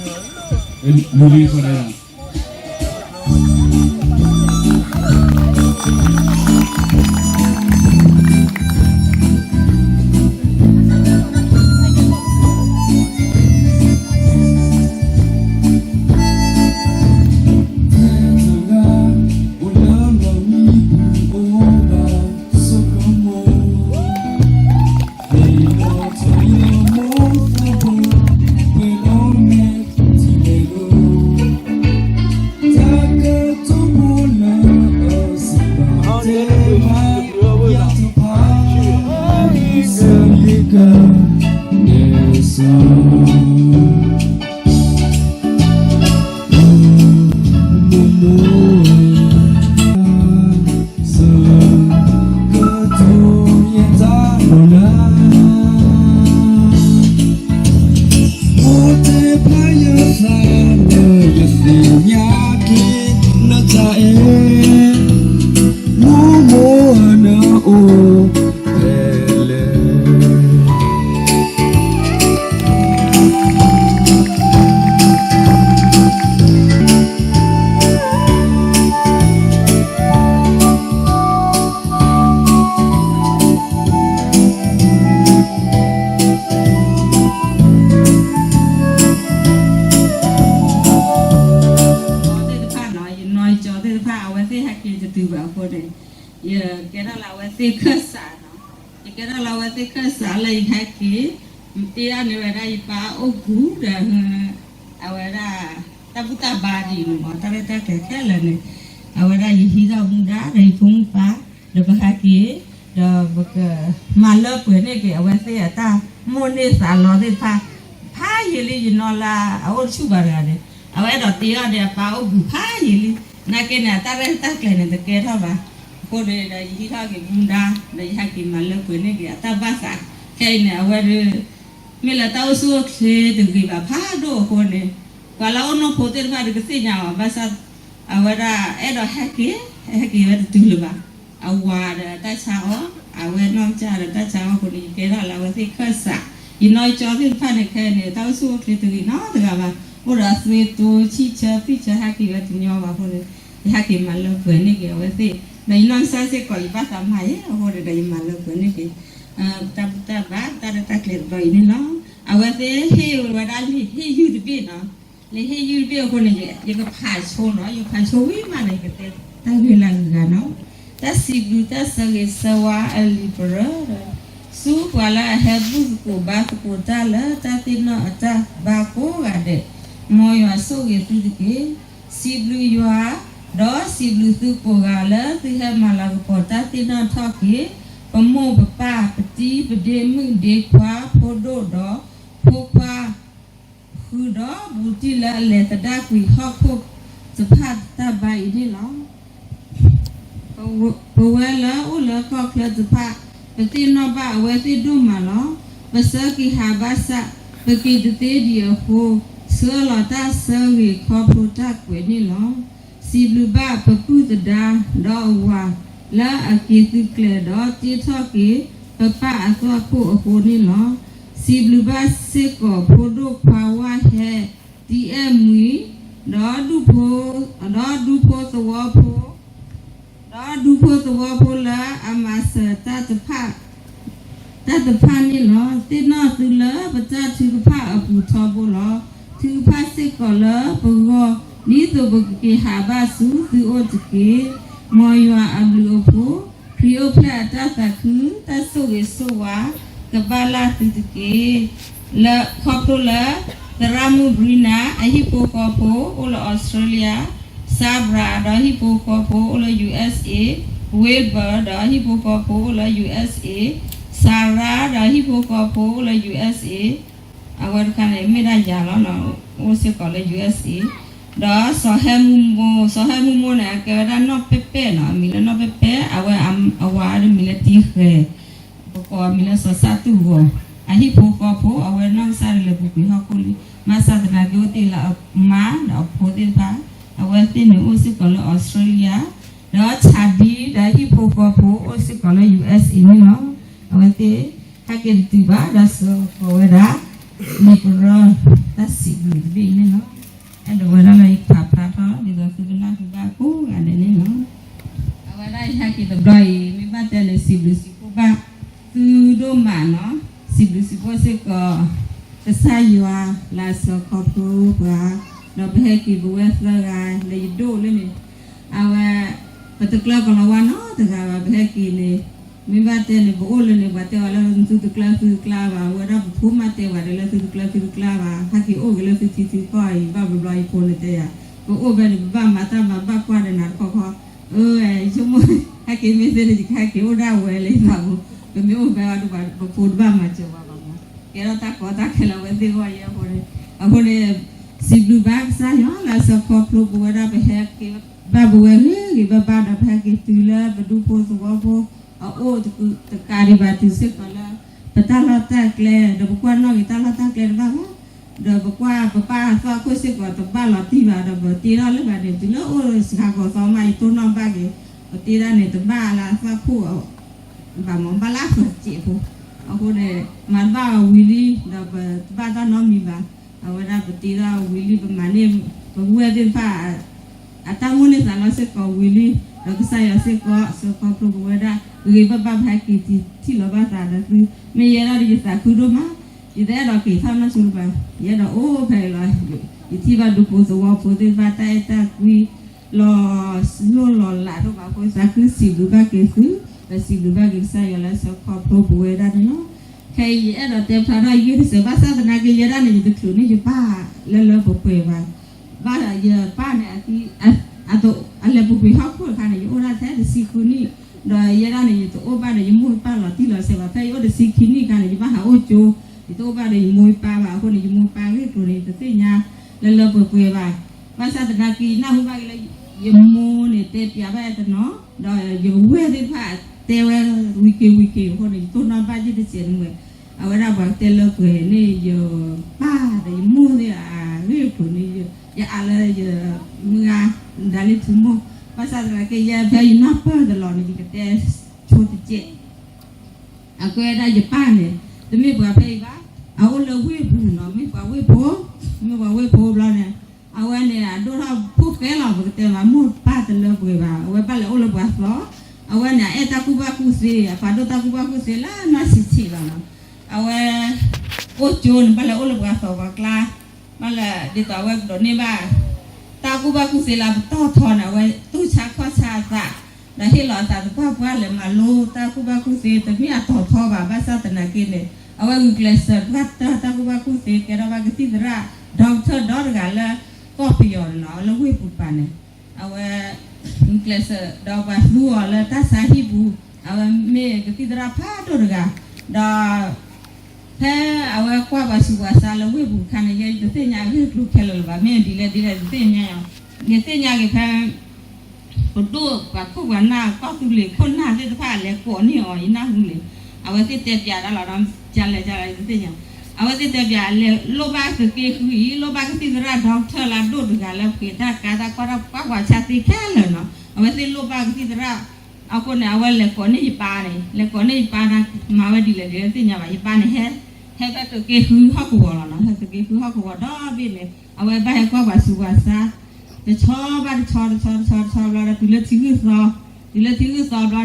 လူၤလံဃီဒဲးလီၤ. သ့ၣ်တဖၣ်နီၤ ယနီၢ်ကၠီသ့ၣ်တဖၣ် အဝဲသ့ၣ်ဟဲက့ၤတတုၤဘၣ်အဃိန့ၣ် ယကဲထီၣ်လၢအဝဲသ့ၣ်ခၢၣ်စးနီၤ ယကဲထီၣ်လၢအဝဲသ့ၣ်ခၢၣ်စးလၢယဟဲက့ၤ တ့ဒၣ်န့ၢ်ဝဲဒၣ်ယပၢ်အိၣ်ကူဒီး အဝဲဒၣ် တၢ်ဘူၣ်တၢ်ဘါဒ်န့ၣ်မး တၢ်ရဲၣ်တၢ်ကျဲၤခဲလၢာ်န့ၣ် အဝဲဒၣ်ယဟံးထီၣ်မူဒါဒီးယဖိမုၣ်ပၢ် ဒီးပဟဲက့ၤ ဒီးပကမၤလၢပှဲၤန့ၢ်က့ၤ အဝဲသ့ၣ်အတၢ်မိၣ်န့ၢ်သးလီသ့ၣ်တဖၣ် ဖးယံာ်လံယနီၢ်လၢအအိၣ်တဆူၣ်ဘၣ်တဂၤန့ၣ် အဝဲအဲၣ်ဒိးတ့အီၤဒီးအပၢ်အိၣ်ကူဖးယံာ်လံ နာ်က့န့ၣ် အတၢ်ရဲၣ်တၢ်ကျဲၤန့ၣ် တကဲထီၣ်ဘၣ် အဃိန့ၣ်ဒီးယဟံးထီၣ်က့ၤမူဒါ ဒီးယဟဲက့ၤမၤလၢပှဲၤန့ၢ်က့ၤအတၢ်ဘၣ်သး ခဲအံၤန့ၣ် အဝဲဒၣ် မ့ၢ်လၢတၢ်အိၣ်ဆူၣ်အိၣ်ချ့တဂ့ၤဘၣ်ဖးဒိၣ်အဃိန့ၣ် ပှၤလၢအအိၣ်နီၢ်ဖိသ့ၣ်တဖၣ်ဒီးကသ့ၣ်ညါအီၤ ဘၣ်ဆၣ် အဝဲဒၣ်အဲၣ်ဒိးဟဲက့ၤ ဟဲက့ၤဝဲတတုၤလၢၤဘၣ် အဝၤဒီးတၢ်ဆါအီၣ် အဝဲနီၢ်ကစၢ်ဒီးတၢ်ဆါအီၣ်အဃိန့ၣ် ယကဲထီၣ်လၢအဝဲသ့ၣ်ခၢၣ်စး ယနီၢ်ကၠီသ့ၣ်တဖၣ်န့ၣ် ခဲအံၤန့ၣ် တၢ်အိၣ်ဆူၣ်အိၣ်ချ့တဂ့ၤနီတဂၤဘၣ် အိၣ်ဒီးအသွံၣ်တိဆံၣ်ဆၢသွံၣ်ဆၢဟဲက့ၤဝဲတညီဘၣ်အဃိန့ၣ် ယဟဲက့ၤမၤလၢပှဲၤန့ၢ်က့ၤအဝဲသ့ၣ် ဒီးယနီၢ်ကစၢ်စ့ၢ်ကီး ယဘၣ်သးမၤယဲအဃိန့ၣ်ဒီးယမၤလၢပှဲၤန့ၢ်က့ၤ တၢ်ဘူၣ်တၢ်ဘါ တၢ်ရဲၣ်တၢ်ကျဲၤတဘျီအံၤန့ၣ်လီၤ. အဝဲသ့ၣ်ဟ့ၣ်ဝဲဒၣ်လံာ်ဟ့ၣ်ယုၢ်တဘ့ၣ်နီၤ, လံာ်ဟ့ၣ်ယုၢ်တဘ့ၣ်အဃိန့ၣ် ယကဖးဆိနီၤ, ယဖးဆိဝံၤမးန့ၣ် ယကတဲတၢ်ဂ့ၢ်လၢအဂၤနီၤ, တၢ်စံးဘျုးတၢ်ဆၢဂ့ၤဆၢဝါအလံာ်ပရၢ ဆူပှၤလၢအဟဲဘူၣ်သကိးဘါသကိးတၢ်လၢ တၢ်သ့ၣ်နီၣ်အတၢ်ဘါကိးဂၤဒဲး, မ်ယွၤဆိၣ်ဂ့ၤသုတက့ၢ်. စံးဘျုးယွၤ, ဒီးစံးဘျုးသုကိးဂၤလၢသုဟဲမၤလၤကပီၤတၢ်သ့ၣ်နီၣ်ထီၣ်က့ၤ ပမိၢ်ပပၢ် ပတံၤပဒ့မုၣ်ဒ့ခွါ ဖိဒိၣ်ဒီးဖိခွါ ဃုာ်ဒီးဘူးတံၢ်လၢအလဲၤသဒၣ်ကွံာ်ဟီၣ်ခိၣ်တဖၣ်တၢ်ဘါအံၤန့ၣ်လီၤ. ပဝဲလၢအိၣ်လၢကီၢ်ချၢတဖၣ် ပသ့ၣ်နီၣ်ဘၣ်အဝဲသ့ၣ်ဒိၣ်မးလီၤ. ပဆၢက့ၤဟးဘၣ်ဆၣ် ပက့ၤတသ့ဒံးအဃိ ဆှၢလီၤတၢ်ဆၢဂ့ၤခီဖျိတၢ်ကွဲးန့ၣ်လီၤ. စံးဘျုးဘၣ်ပပုၢ်သဒါ ဒီးအဝၤ လၢအက့ၤသုးကျဲၤဒီးတ့ထီၣ်က့ၤ ပပၢ်အသွၣ်ခိၣ်အဃိန့ၣ်လီၤ. စံးဘျုးဘၣ်စ့ၢ်ကီးဖိဒိၣ်ခွါဝၣ်ဟဲ တံအဲၣ်မှံ ဒီးဒူၣ်ဖိ ဒီးဒူဖိသဝီဖိ ဒီးဒူဖိသဝီဖိလၢအမၤစၢၤတၢ်တဖၣ် တၢ်တဖၣ်န့ၣ်လီၤ. သ့ၣ်နီၣ်သုလၢပတၢ်ထုကဖၣ်အပူၤထီဘိလီၤ. ထုကဖၣ်စ့ၢ်ကီးလၢပဂီၢ် ဒ်သိးပကက့ၤဟးဘၣ်ဆူသုအိၣ်တက့ၢ်. မ်ယွၤအဘျုးအဖှိၣ်, ခရံာ်အိၣ်ဖျဲၣ်အတၢ်သးခု, တၢ်ဆိၣ်ဂ့ၤဆိၣ်ဝါ ကဘၣ်လၢသုတက့ၢ်. လၢခီဖျိလၢ သရၣ်မုၣ်ဘြံနၤ အဟံၣ်ဖိဃီဖိ အိၣ်လၢအီစထြ့လယါ, စါဘြၤ ဒီးဟံၣ်ဖိဃီဖိ အိၣ်လၢ ယူႇအက်စ်အေ, ဝ့ဘၢၣ် ဒီးဟံၣ်ဖိဃီဖိ အိၣ်လၢ ယူႇအက်စ်အေ, စၤရါ ဒီးဟံၣ်ဖိဃီဖိ အိၣ်လၢ ယူႇအက်စ်အေ, အဝဲတခါန့ၣ် မ့ၢ်ဒၣ်ယၤလီၤနီၤ, အိၣ်စ့ၢ်ကီးလၢ ယူႇအက်စ်အေ, ဒီးစီၤဟဲမူမိၢ်, စီၤဟဲမူမိၢ်န့ၣ် အကဲဝဲဒၣ်နီၢ်ပဲၢ်ပဲၢ်နီၤ, အမံၤလၢနီၢ်ပဲၢ်ပဲၢ်, အဝဲအဝၤအမံၤလၢတံဃဲၤ ပကိးအမံၤလၢစီၤစၣ်တူၢ်ဂီၤ, အဟံၣ်ဖိဃီဖိ အဝဲနီၢ်ကစၢ်ဒၣ်လဲာ်ပူၤကွံာ်ဟီၣ်ခိၣ်လံ, ဘၣ်ဆၣ်သနာ်က့အိၣ်တ့ၢ်လၢအမါဒီးအဖိသ့ၣ်တဖၣ်, အဝဲသ့ၣ်န့ၣ်အိၣ်စ့ၢ်ကီးလၢအီစထြ့လယါ, ဒီးဆၣ်ဒံ ဒီးဟံၣ်ဖိဃီဖိအိၣ်စ့ၢ်ကီးလၢ ယူႇအက်စ်အေ န့ၣ်လီၤ. အဝဲသ့ၣ် ဟဲက့ၤတတုၤဘၣ် ဒီးစၢဃီၤဝဲဒၣ် မ့ၢ်ကရၢ တၢ်စံးဘျုးတဘ့ၣ်အံၤန့ၣ်လီၤ. အဲၣ်ဒိးဝဲဒၣ်လၢယဖးဖျါထီၣ် ဒ်သိးသုကနၢ်ဟူဘၣ်ကိးဂၤဒဲးန့ၣ်လီၤ. အဝဲဒၣ်ယဟဲက့ၤတဘျီအံၤ မ့ၢ်ဘၣ်တဲန့ၣ် စံးဘျုးစံးဖှိၣ်ဘၣ်သုဒိၣ်မးနီၤ, စံးဘျုးစံးဖှိၣ်စ့ၢ်ကီး ကစၢ်ယွၤလၢအဆှၢခီဖျိပှၤ, ဒီးပဟဲက့ၤပဝဲသၢဂၤလၢယဒိၣ်လၢန့ၣ်, အဝဲ ပတကျၢၤကီၤလၤဝါနီတဂၤဘၣ်, ပဟဲက့ၤန့ၣ် မ့ၢ်ဘၣ်တဲန့ၣ် ပအိၣ်လၢန့ၣ် ပှၤတဲဝဲလၢသုတကျၢၤသုတကျါဘၣ်, အဝဲဒၣ်ပဖိမါတဲဝဲဒၣ်လၢသုတကျၢၤသုတကျါဘၣ်, ဟဲက့ၤအိၣ်က့ၤလၢသုထံသုကီၢ်အံၤ ဘၣ်ဘျီဘျီယဖိန့ၣ်တဲယၤ, ပအိၣ်ဖဲန့ၣ် ပဘၣ်မၤတၢ်မၤဘၣ်ကွၢ်ဒီးနၤတခီခီ, အၢ ယဆိကမိၣ် ဟဲက့ၤမ့ၢ်သ့န့ၣ် ယကဟဲက့ၤအိၣ်ဒၣ်ဝဲလၢယသးပူၤ, ပမ့ၢ်အိၣ်ဖဲအံၤဒီး ပဖိတဘၣ်မၤစၢၤဘၣ်ဘၣ်မး, ကဲထီၣ်တၢ်ကီတၢ်ခဲလၢအဝဲသ့ၣ်ဂီၢ်ယဲအဃိန့ၣ်, အဃိန့ၣ် စံးဘျုးဘၣ်ကစၢ်ယွၤလၢအဆှၢခီဖျိပဝဲဒၣ် ပဟဲက့ၤဘၣ်ပဝဲဂ့ၤဂ့ၤဘၣ်ဘၣ်ဒီး ပဟဲက့ၤတုၤလၢပဒူဖိသဝီဖိ အအိၣ်တကးဒံးဘၣ်တုၤစ့ၢ်ကီးလၢ ပတၢ်လီၢ်တၢ်ကျဲ ဒီးပကွၢ်နီၣ်က့ၤတၢ်လီၢ်တၢ်ကျဲတဘၣ်ဘၣ်, ဒီးပကွၢ်ပပၢ်အသွၣ်ခိၣ်စ့ၢ်ကီးတဘၣ်လီၤတံၢ်ဘၣ် ဒီးပတ့ထီၣ်လၢဂၤန့ၣ် တုၤလၢအိၣ်စှၤကီၤသီမး ယတိၢ်နီၣ်ဘၣ်က့ၤ, ပတ့ဒၣ်န့ၣ် တဘၣ်လၢအသွၣ်ခိၣ် ဘၣ်မၤဘၣ်လၢအသွၣ်စဲးဖိ, အဃိန့ၣ် မၤတဘၣ်ဝံၤလံ ဒီးပတဘၣ်တၢ်နီတမံၤဘၣ်, အဝဲဒၣ်ပတ့ထီၣ်ဝံၤလံ ပမၤန့ၢ် ပဝဲၢ်သ့ၣ်တဖၣ် အတၢ်မိၣ်န့ၢ်သးလီစ့ၢ်ကီးဝံၤလံ, ဒီးကစၢ်ယွၤစ့ၢ်ကီး ဆှၢခီဖျိပဝဲဒၣ် ဂ့ၤဘၣ်ဘၣ် ပဟဲက့ၤထံၣ်လီၤဘၣ်သးဒီးသု, မ့ၢ်ယဲဒၣ်ဒီးယသးခုဒိၣ်မး, ယတအဲၣ်ဒိးက့ၤထီၣ်နီၢ်ဆိတပၤ, ယအဲၣ်ဒိးအိၣ်ဖဲအံၤလီၤ, ယထံၣ်ဘၣ်ဒူဖိသဝီဖိသ့ၣ်တဖၣ် တၢ်အဲၣ်တၢ်ကွံ လီၤလိၢ်လီၤလးဒိၣ်မးအဃိ သးခုစံးဘျုးဘၣ်က့ၤသု, ဒီးစံးဘျုးဘၣ်က့ၤကစၢ်ယွၤလၢဆှၢခီဖျိပဝဲဒၣ်န့ၣ်လီၤ. ခဲအံၤယအဲၣ်ဒိးတဲဖျါထီၣ်ယဂ့ၢ်တစဲး ဘၣ်ဆၣ်သနာ်က့ ယဲဒၣ်န့ၣ် ယတချုးန့ၢ်ယပၢ်လၢလၢပှဲၤပှဲၤဘၣ်, ဘၣ်ယပၢ်န့ၣ် အလဲၤပူၤကွံာ်ဟီၣ်ခိၣ်အခါန့ၣ် ယအိၣ်ဒၣ်ထဲတဆံဃုနံၣ်, ဒီးယဲဒၣ်န့ၣ် ယတအိၣ်ဘၣ်ဒီးယမိၢ်ယပၢ်လီၤတံၢ်လီၤဆဲးဘၣ်, ဖဲယအိၣ်တဆံခံနံၣ်အခါန့ၣ် ယဘၣ်ဟးအိၣ်ကၠိ, ယတအိၣ်ဘၣ်ဒီးယမိၢ်ယပၢ်ဘၣ်အဃိန့ၣ် ယမိၢ်ယပၢ်ဂ့ၢ်ကျိၤန့ၣ် ယတသ့ၣ်ညါလၢလၢပှဲၤပှဲၤဘၣ်. ဘၣ်ဆၣ်သနာ်က့ ယနၢ်ဟူဘၣ်က့ၤလၢ ယမိၢ်န့ၣ် တဲပျးဘၣ်တနီၤ, ဒီးယဝဲၢ်သ့ၣ်တဖၣ်တဲဝဲဝံၤက့ၤဝံၤက့ၤအဃိန့ၣ် ယတိၢ်နီၣ်ဘၣ်ယုၢ်တစဲးန့ၣ်ဝဲ, အဝဲဒၣ်ပှၤတဲလၢပှဲၤန့ၣ် ယပၢ်ဒီးယမိၢ်သ့ၣ်အဂ့ၢ်ကျိၤန့ၣ် ယအးလၢယမုၢ်ဂၤ ဒၣ်လံထူမိၢ်, ဘၣ်ဆၣ်သနာ်က့ ယဲဖဲယနၢ်ပၢၢ်တလီၤန့ၣ် ယကတဲဆိတစဲး အကဲဝဲဒၣ်ယပၢ်န့ၣ် တမ့ၢ်ပှၤဖဲအံၤဘၣ်, အအိၣ်လၢဝ့ၢ်ပူၤနီၤ, မ့ၢ်ပှၤဝ့ၢ်ဖိ, မ့ၢ်ပှၤဝ့ၢ်ဖိဘျီန့ၣ်, အဝဲန့ၣ် အဒိၣ်ထီၣ်ဖိဃဲလီၤ ပကတဲမး မိၢ်ပၢ်တလၢပှဲၤဘၣ်, အဝဲဘၣ်လဲၤအိၣ်လၢပှၤသီ, အဝဲန့ၣ် အအဲၣ်တၢ်ကူၣ်ဘၣ်ကူၣ်သ့, အပာ်ဒိၣ်တၢ်ကူၣ်ဘၣ်ကူၣ်သ့လၢနီၢ်ဆံးဆံးလီၤနီၤ, အဝဲ အိၣ်ကၠိန့ၣ် ဘၣ်လဲၤအိၣ်လၢပှၤသီပှၤကျါ, ဘၣ်လဲၤဒ်သိးအဝဲကဒိးန့ၢ်ဘၣ် တၢ်ကူၣ်ဘၣ်ကူၣ်သ့လၢပတီၢ်ထီန့ၣ် အဝဲတူၢ်ဆါခီၣ်ဆါအသး, ဒီးဟ့ၣ်လီၤအသးသပှၢ်ပှၢ်လဲၤမၤလိတၢ်ကူၣ်ဘၣ်ကူၣ်သ့ တမ့ၢ်အတီၤထီဘၣ်, ဘၣ်ဆၣ်သနာ်က့န့ၣ် အဝဲဂုာ်ကျဲးစၢးပှၢ်တၢၢ်တၢ်ကူၣ်ဘၣ်ကူၣ်သ့ ကဲထီၣ်ဘၣ်ကသံၣ်သရၣ် doctor ဒီတဂၤလၢကီၢ်ပယီၤန့ၣ်နီၤ, လၢဝ့ၢ်ပူၤပၤန့ၣ်, အဝဲ ဂုာ်ကျဲးစၢးဒီးပှၤသူအီၤလၢတၢ်ဆါဟံၣ်ပူၤ, အဝဲမ့ၢ်ကသံၣ်သရၣ်ဖးဒိၣ်တဂၤ, ဒီး ဖဲအဝဲကွၢ်ပှၤဆူးပှၤဆါလၢဝ့ၢ်ပူၤအခါန့ၣ် ယဲယတသ့ၣ်ညါအဂ့ၢ်ကျိၤခဲလၢာ်လၢၤဘၣ်, မ့ၢ်ဒ်လဲၣ်ဒ်လဲၣ်တသ့ၣ်ညါအီၤ, ယသ့ၣ်ညါက့ၤဖဲ ပဒိၣ်ပှၤခိၣ်ပှၤနၢ် ကီၢ်သူလ့ၤခိၣ်နၢ်သ့ၣ်တဖၣ်လဲၤကိးန့ၢ်အီၤ ယနၢ်ဟူန့ၣ်, အဝဲသ့ၣ်တဲပျးတၢ်လီၤဒီး ကလဲၤကလဲၤယတသ့ၣ်ညါ, အဝဲသ့ၣ်တဲပျးလဲၤလိၣ်ဘၣ်သုးက့ဃုအံၤ လိၣ်ဘၣ်ကသံၣ်သရၣ် doctor လၢအဒိၣ်တဂၤလၢပှ့ၤတၢ်ကါတၢ်ကွၢ်တၢ်ပှၤကွၢ်ဆါသ့ခဲလၢာ်နီၤ, အဝဲသ့ၣ်လိၣ်ဘၣ်ကသံၣ်သရၣ် အဃိန့ၣ် အဝဲလဲၤကိးန့ၢ်ယပၢ်န့ၣ်, လဲၤကိးန့ၢ်ယပၢ်န့ၣ် မၤဝဲဒ်လဲၣ်ဒ်လဲၣ်တသ့ၣ်ညါဘၣ်, ယပၢ်န့ၣ် ဟဲ ဟဲဖဲသုးက့ဃုဟီၣ်ကဝီၤလီၤနီၤ, ဟဲသုးက့ဃုဟီၣ်ကဝီၤဒီဘ့ၣ်န့ၣ် အဝဲဘၣ်ဟဲကွၢ်ပှၤဆူးပှၤဆါ, တဆီဘၣ်တဆီ တဆီတဆီတဆီဘျီဒီး တုၤလၢထံဂုၢ်သီ, တုၤလၢထံဂုၢ်သီဘျီန့ၣ် ပက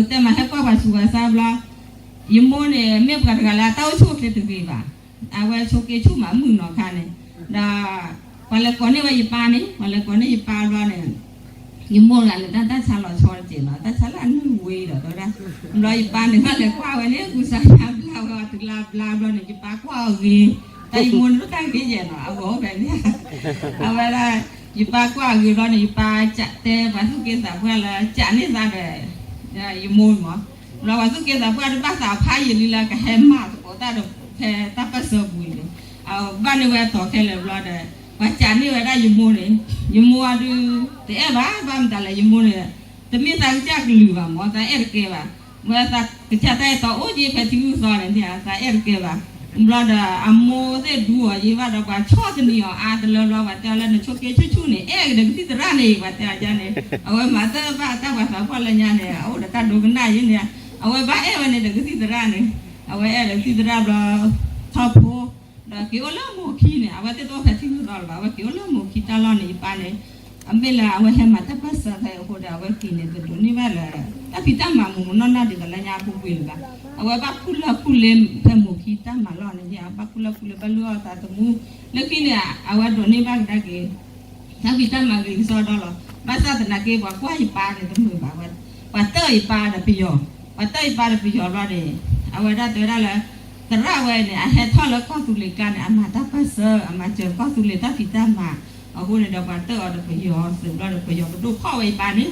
တဲမးဟဲကွၢ်ပှၤဆူးပှၤဆါဘျီ, ယမိၢ်န့ၣ် မ့ၢ်ပှၤတဂၤလၢအတၢ်အိၣ်ဆူၣ်အိၣ်ချ့တဂ့ၤဘၣ်, အဝဲဆိးက့ဆူၣ်မးမုာ်နီၤခါန့ၣ်, ဒီး ပှၤလဲၤကိးန့ၢ်ဝဲယပၢ်န့ၣ်, ပှၤလဲၤကိးန့ၢ်ယပၢ်ဘျီန့ၣ် ယမိၢ်တဂၤန့ၣ် တၢ်တၢ်ဆါလီၤဆီတစဲးနီၤ, တၢ်ဆါလၢအနုၢ်ဝ့ဒီး တဲဝဲဒၣ်, ဘျီယပၢ်န့ၣ် ဘၣ်လဲၤကွၢ်ဝဲန့ၣ် ကူစါညါဘျါဝဲအီၤတုၤလၢအဘျါဘျီန့ၣ် ယပၢ်ကွၢ်အီၤဂ့ၤ, တၢ်ယမိၢ်န့ၣ်ဒိၣ်တၢ်ဂ့ၤယဲၢ်နီၤ, အဂီၤအိၣ်ဖဲန့ၣ်, အဝဲဒၣ် ယပၢ်ကွၢ်အီၤဂ့ၤဘျီန့ၣ် ယပၢ်တဲပှၤသူၣ်က့သးပှၢ်လၢ ကးန့ၢ်သးဒီး ယမိၢ်မး, ဘျီပှၤသူၣ်က့သးပှၢ်တဘၣ်သးဖးယံာ်လံလၢကဟဲမၤသကိးတၢ်ဒီး ဖဲတၢ်ပၢၢ်ဆၢပူၤအံၤန့ၣ်, အဘၣ်န့ၢ်ဝဲအတီၤခဲလၢာ်ဘျီဒီး ပှၤကးန့ၢ်ဝဲဒၣ်ယမိၢ်န့ၣ်, ယမိၢ်အဒုး တအဲၣ်ဘၣ်, ဘၣ်မတၤလဲၣ် ယမိၢ်န့ၣ် တမ့ၢ်သးကစၢ်ကလုၢ်ဘၣ်မး သးအဲၣ်တကဲဘၣ်, ဝဲသးကစၢ်တၢ်အဲၣ်တီအိၣ်က့ၤဖဲထံဂုၢ်သီန့ၣ် သးအဲၣ်တကဲဘၣ်, ဘျီဒီးအမိၢ်သ့ၣ်ဒူအီၤယံၤဘၣ်ဒီး ပှၤဆီၣ်သနံးအီၤအါတလၢဘျီ ပှၤတဲအီၤလၢနဆိးက့ဆူၣ်ဆူၣ်န့ၣ် အဲၣ်က့ၤဒီးကသံၣ်သရၣ်န့ၣ် ပှၤတဲအီၤန့ၣ်, အဝဲမၤသ့ၣ်ဘၣ်တၢ်ပှၤသးပှၢ်လၢညါန့ၣ် အအိၣ်ဒီးတၢ်ဒိကနၣ်ယံၤန့ၣ်, အဝဲဘၣ်အဲၣ်ဝဲန့ၣ်ဒီးကသံၣ်သရၣ်န့ၣ်, အဝဲအဲၣ်ဒီးကသံၣ်သရၣ်ဘျီ ထီၣ်ဖိ က့ၤအိၣ်လၢမိၢ်ခံန့ၣ် အဝဲသ့ၣ်တအိၣ်ဖဲထံဂုၤကီၢ်လၢၤဘၣ်, အဝဲက့ၤအိၣ်လၢမိၢ်ခံတၢ်လီၢ်န့ၣ် ယပၢ်န့ၣ် အမ့ၢ်လၢအဝဲဟဲမၤတၢ်ပၢၢ်ဆၢဖဲအဃိဒီး အဝဲက့ၤန့ၣ် တဒိးန့ၢ်ဘၣ်လၢ တၢ်ဖံးတၢ်မၤမူးမနီၢ်နီၢ်ဒ်သိးလၢညါအပူၤကွံာ်လၢၤဘၣ်. အဝဲဘၣ်ခူၣ်လၢၢ်ခူၣ်လ့ဖဲမိၢ်ခံတၢ်မၤလီၢ်န့ၣ် ဘၣ်ခူၣ်လၢၢ်ခူၣ်လ့ ဘၣ်လုၢ်အီၣ်သးသမူ လၢခံန့ၣ် အဝဲဒိးန့ၢ်ဘၣ်ကဒါက့ၤ တၢ်ဖံးတၢ်မၤဂ့ၤကစီဒီလီၤ. ဘၣ်ဆၣ်သနာ်က့ ပှၤကွၢ်ယပၢ်န့ၣ်တမုာ်ဘၣ်, ပှၤတၢၢ်ယပၢ်ဒီးပယီၤ, ပှၤတၢၢ်ယပၢ်ဒီးပယီၤဘျီန့ၣ် အဝဲဒၣ်တဲဝဲဒၣ်လၢ သရၣ်ဝဲန့ၣ် အဟဲထီၣ်လၢကီၢ်သူလ့ၤကျါန့ၣ် အမၤတၢ်ပၢၢ်ဆၢ အမၤစၢၤကီၢ်သူလ့ၤတၢ်ဖံးတၢ်မၤ, အဃိန့ၣ်ဒီးပှၤတၢၢ်အီၤဒီးပယီၤသုးဘျီဒီး ပယီၤကဒိၣ်ဖီၣ်ဝဲယပၢ်န့ၣ်,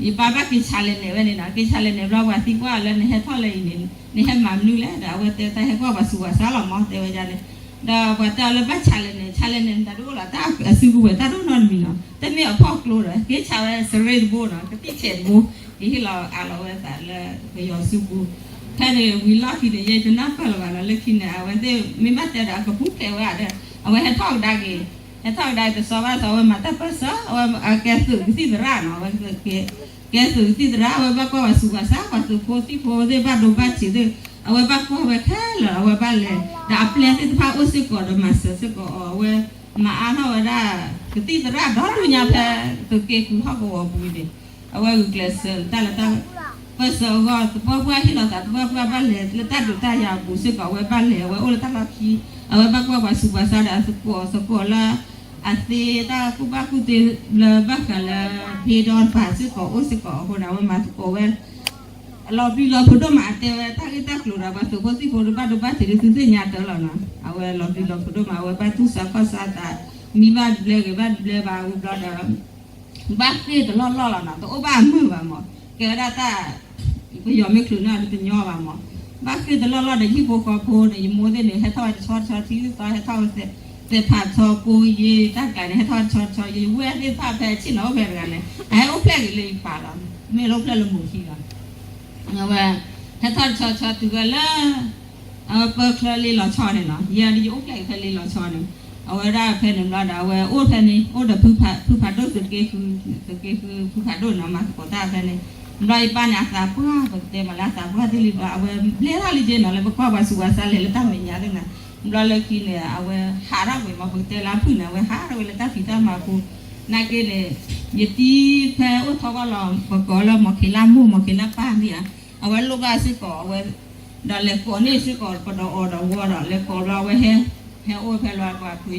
ယပၢ်ဘၣ်က့ၤဆးလဲၤနဲၣ်ဝဲန့ၣ်နီၤ, က့ၤဆးလဲၤနဲၣ်ဘျီ ပှၤသံကွၢ်လၢနဟဲထီၣ်လၢအံၤန့ၣ် နဟဲမၤမနုၤလဲၣ်, ဒီးအဝဲတဲတၢ်ဟဲကွၢ်ပှၤဆူးပှၤဆါလီၤမး တဲဝဲဒၣ်န့ၣ်, ဒီးပှၤတဲအီၤလၢဘၣ်ဆးလဲၤနဲၣ်, ဆးလဲၤနဲၣ် နတၢ်တအိၣ်လီၤ တၢ်အစုကဝဲၤတၢ်တအိၣ်နီတမံၤနီၤ, တမ့ၢ်အဖီၣ်ကျိဒီး က့ၤဆးဝဲစရ့တဘိနီၤ, ကသံၣ်ဆဲးတဘိ, ကဟ့ၣ်လီၤအးလီၤဝဲသးလၢပယီၤစုပူၤ, ဖဲန့ၣ်ဝံၤလီၢ်ခံန့ၣ် ယတနၢ်ပၢၢ်လၢၤဘၣ်နီၤ, လၢခံန့ၣ် အဝဲသ့ၣ်မ့ၢ်ဘၣ်တဲဒီးအကပူၤဖျဲးဝဲဒီး အဝဲဟဲထီၣ်ကဒါက့ၤ, ဟဲထီၣ်ကဒါက့ၤတစီၤဘၣ်စီၤ အဝဲမၤတၢ်ပၢၢ်ဆၢ, အဝဲကဲသုးကသံၣ်သရၣ်နီၤ, အဝဲကဲသုးကသံၣ်သရၣ်, အဝဲဘၣ်ကွၢ်ပှၤဆူးပှၤဆါ, ပှၤသုးဖိသံၣ်ဖိသ့ၣ် ဘၣ်ဒိဘၣ်ထံးသ့ၣ်, အဝဲဘၣ်ကွၢ်ဝဲခဲလၢာ်, အဝဲဘၣ်လဲၤ, ဒီးအပျဲၢ်သ့ၣ်တဖၣ်အိၣ်စ့ၢ်ကီးဒီးမၤစၢၤစ့ၢ်ကီးအီၤ, အဝဲမၤအါထီၣ်ဝဲဒၣ် ကသံၣ်သရၣ်ဒီဒိၣ်ညါဖဲ သုးက့ဃုဟီၣ်ကဝီၤပူၤန့ၣ်, အဝဲဂုာ်ကျဲးစၢးတၢ်လၢတၢ်ပၢၢ်ဆၢအဂီၢ်, သပှၢ်ပှၢ်ဟ့ၣ်လီၤသး သပှၢ်ပှၢ်ဘၣ်လဲၤလၢတၢ်ဒုးတၢ်ယၤအပူၤစ့ၢ်ကီး အဝဲဘၣ်လဲၤ, အဝဲအိၣ်လၢတၢ်လီၢ်ခံ, အဝဲဘၣ်ကွၢ်ပှၤဆူးပှၤဆါဒီးအသကိးသကိးလၢ အသ့တၢ်ကူၣ်ဘၣ်ကူၣ်သ့လၢဘၣ်ဃးလၢ ဘ့ဒီတပၤစ့ၢ်ကီးအိၣ်စ့ၢ်ကီးအဃိန့ၣ် အဝဲမၤသကိးဝဲ လီၤပျံၤလီၤဖုးဒိၣ်မး အတဲဝဲတၢ်ဂ့ၢ်တၢ်ကျိၤဒီး ပှၤသုးဖိသံၣ်ဖိဒီးဘၣ်ဒိဘၣ်ထံးဒုး သုသ့ၣ်ညါတၢ်လီၤနီၤ, အဝဲလီၤပျံၤလီၤဖုးဒိၣ်မး အဝဲဘၣ်သူၣ်စၢ်ခီၣ်စၢ်သး, မံဘၣ်တဘျဲဂ့ၤဘၣ်တဘျဲဘၣ်ဝံၤဘျီဒီး ဘၣ်ဃ့ၢ်တလီၢ်လီၢ်လီၤနီၤ, တအိၣ်ဘၣ်အမုာ်ဘၣ်မး, ကဲဝဲဒၣ်တၢ် ပယီၤမ့ၢ်ချုးန့ၢ်တညီဘၣ်မး, ဘၣ်ဃ့ၢ်တလီၢ်လီၢ်ဒီး ဟံၣ်ဖိဃီဖိန့ၣ် ယမိၢ်သ့ၣ်န့ၣ် ဟဲထီၣ်ဝဲတဆီတဆီ ထံဂုၢ်သီ ဟဲထီၣ်ဝဲသဲးဖးထီ ကိယ့တၢ်ကျါန့ၣ် ဟဲထီၣ်ဝဲတဆီတဆီ ယဝဲၢ်သ့ၣ်တဖၣ်ဖဲဆ့ၣ်နီၤအိၣ်ဖဲတဂၤန့ၣ် အဟဲအိၣ်ဖျဲၣ်ဂ့ၤလၢယပၢ်လီၤ, မ့ၢ်လၢအိၣ်ဖျဲၣ်လၢမိၢ်ခံလီၤ အဝဲ ဟဲထီၣ်တဆီဆီတုၤဝဲလၢ အဝဲပၢချၢလ့လီၤဆီန့ၣ်နီၤ, ယဲဒၣ်ယအိၣ်ဖျဲၣ်က့ၤဖဲလ့လီၤဆီန့ၣ်, အဝဲဒၣ်ဖဲန့ၣ်ဘျီဒီး အဝဲအိၣ်ဖဲန့ၣ် အိၣ်ဒီးဖုဖးဒိၣ် သုးက့ဃု သုးက့ဃု ဖုဖးဒိၣ်နီၤ မၤသကိးတၢ်ဖဲန့ၣ်, ဘျီယပၢ်န့ၣ် အသးပှၢ် ပကတဲမးလၢအသးပှၢ်သ့ၣ်လံဘျီ အဝဲဘျဲထီၣ်လံက့နီၤ လၢပကွၢ်ပှၤဆူးပှၤဆါလဲၤလၢတၢ်မဲာ်ညါသ့ၣ်နီၤ, ဘျီလၢခံန့ၣ် အဝဲဟးထီၣ်ကွံာ်မး ပကတဲလၢအဖုၣ်န့ၣ် အဝဲဟးထီၣ်ဝဲလၢတၢ်ဖံးတၢ်မၤအပူၤ, နာ်က့န့ၣ် ယတံၤဖဲအိၣ်ထီၣ်ဘၣ်လီၤ ပကိးလၢမီၤခ့ၤလၢမိၢ် မီၤခ့ၤလၢပၢ်န့ၣ်ဧါ, အဝဲလိၣ်ဘၣ်စ့ၢ်ကီး အဝဲ ဒီးလဲၤကိးန့ၢ်စ့ၢ်ကီး ပဒီးအီၤဒီးဝီ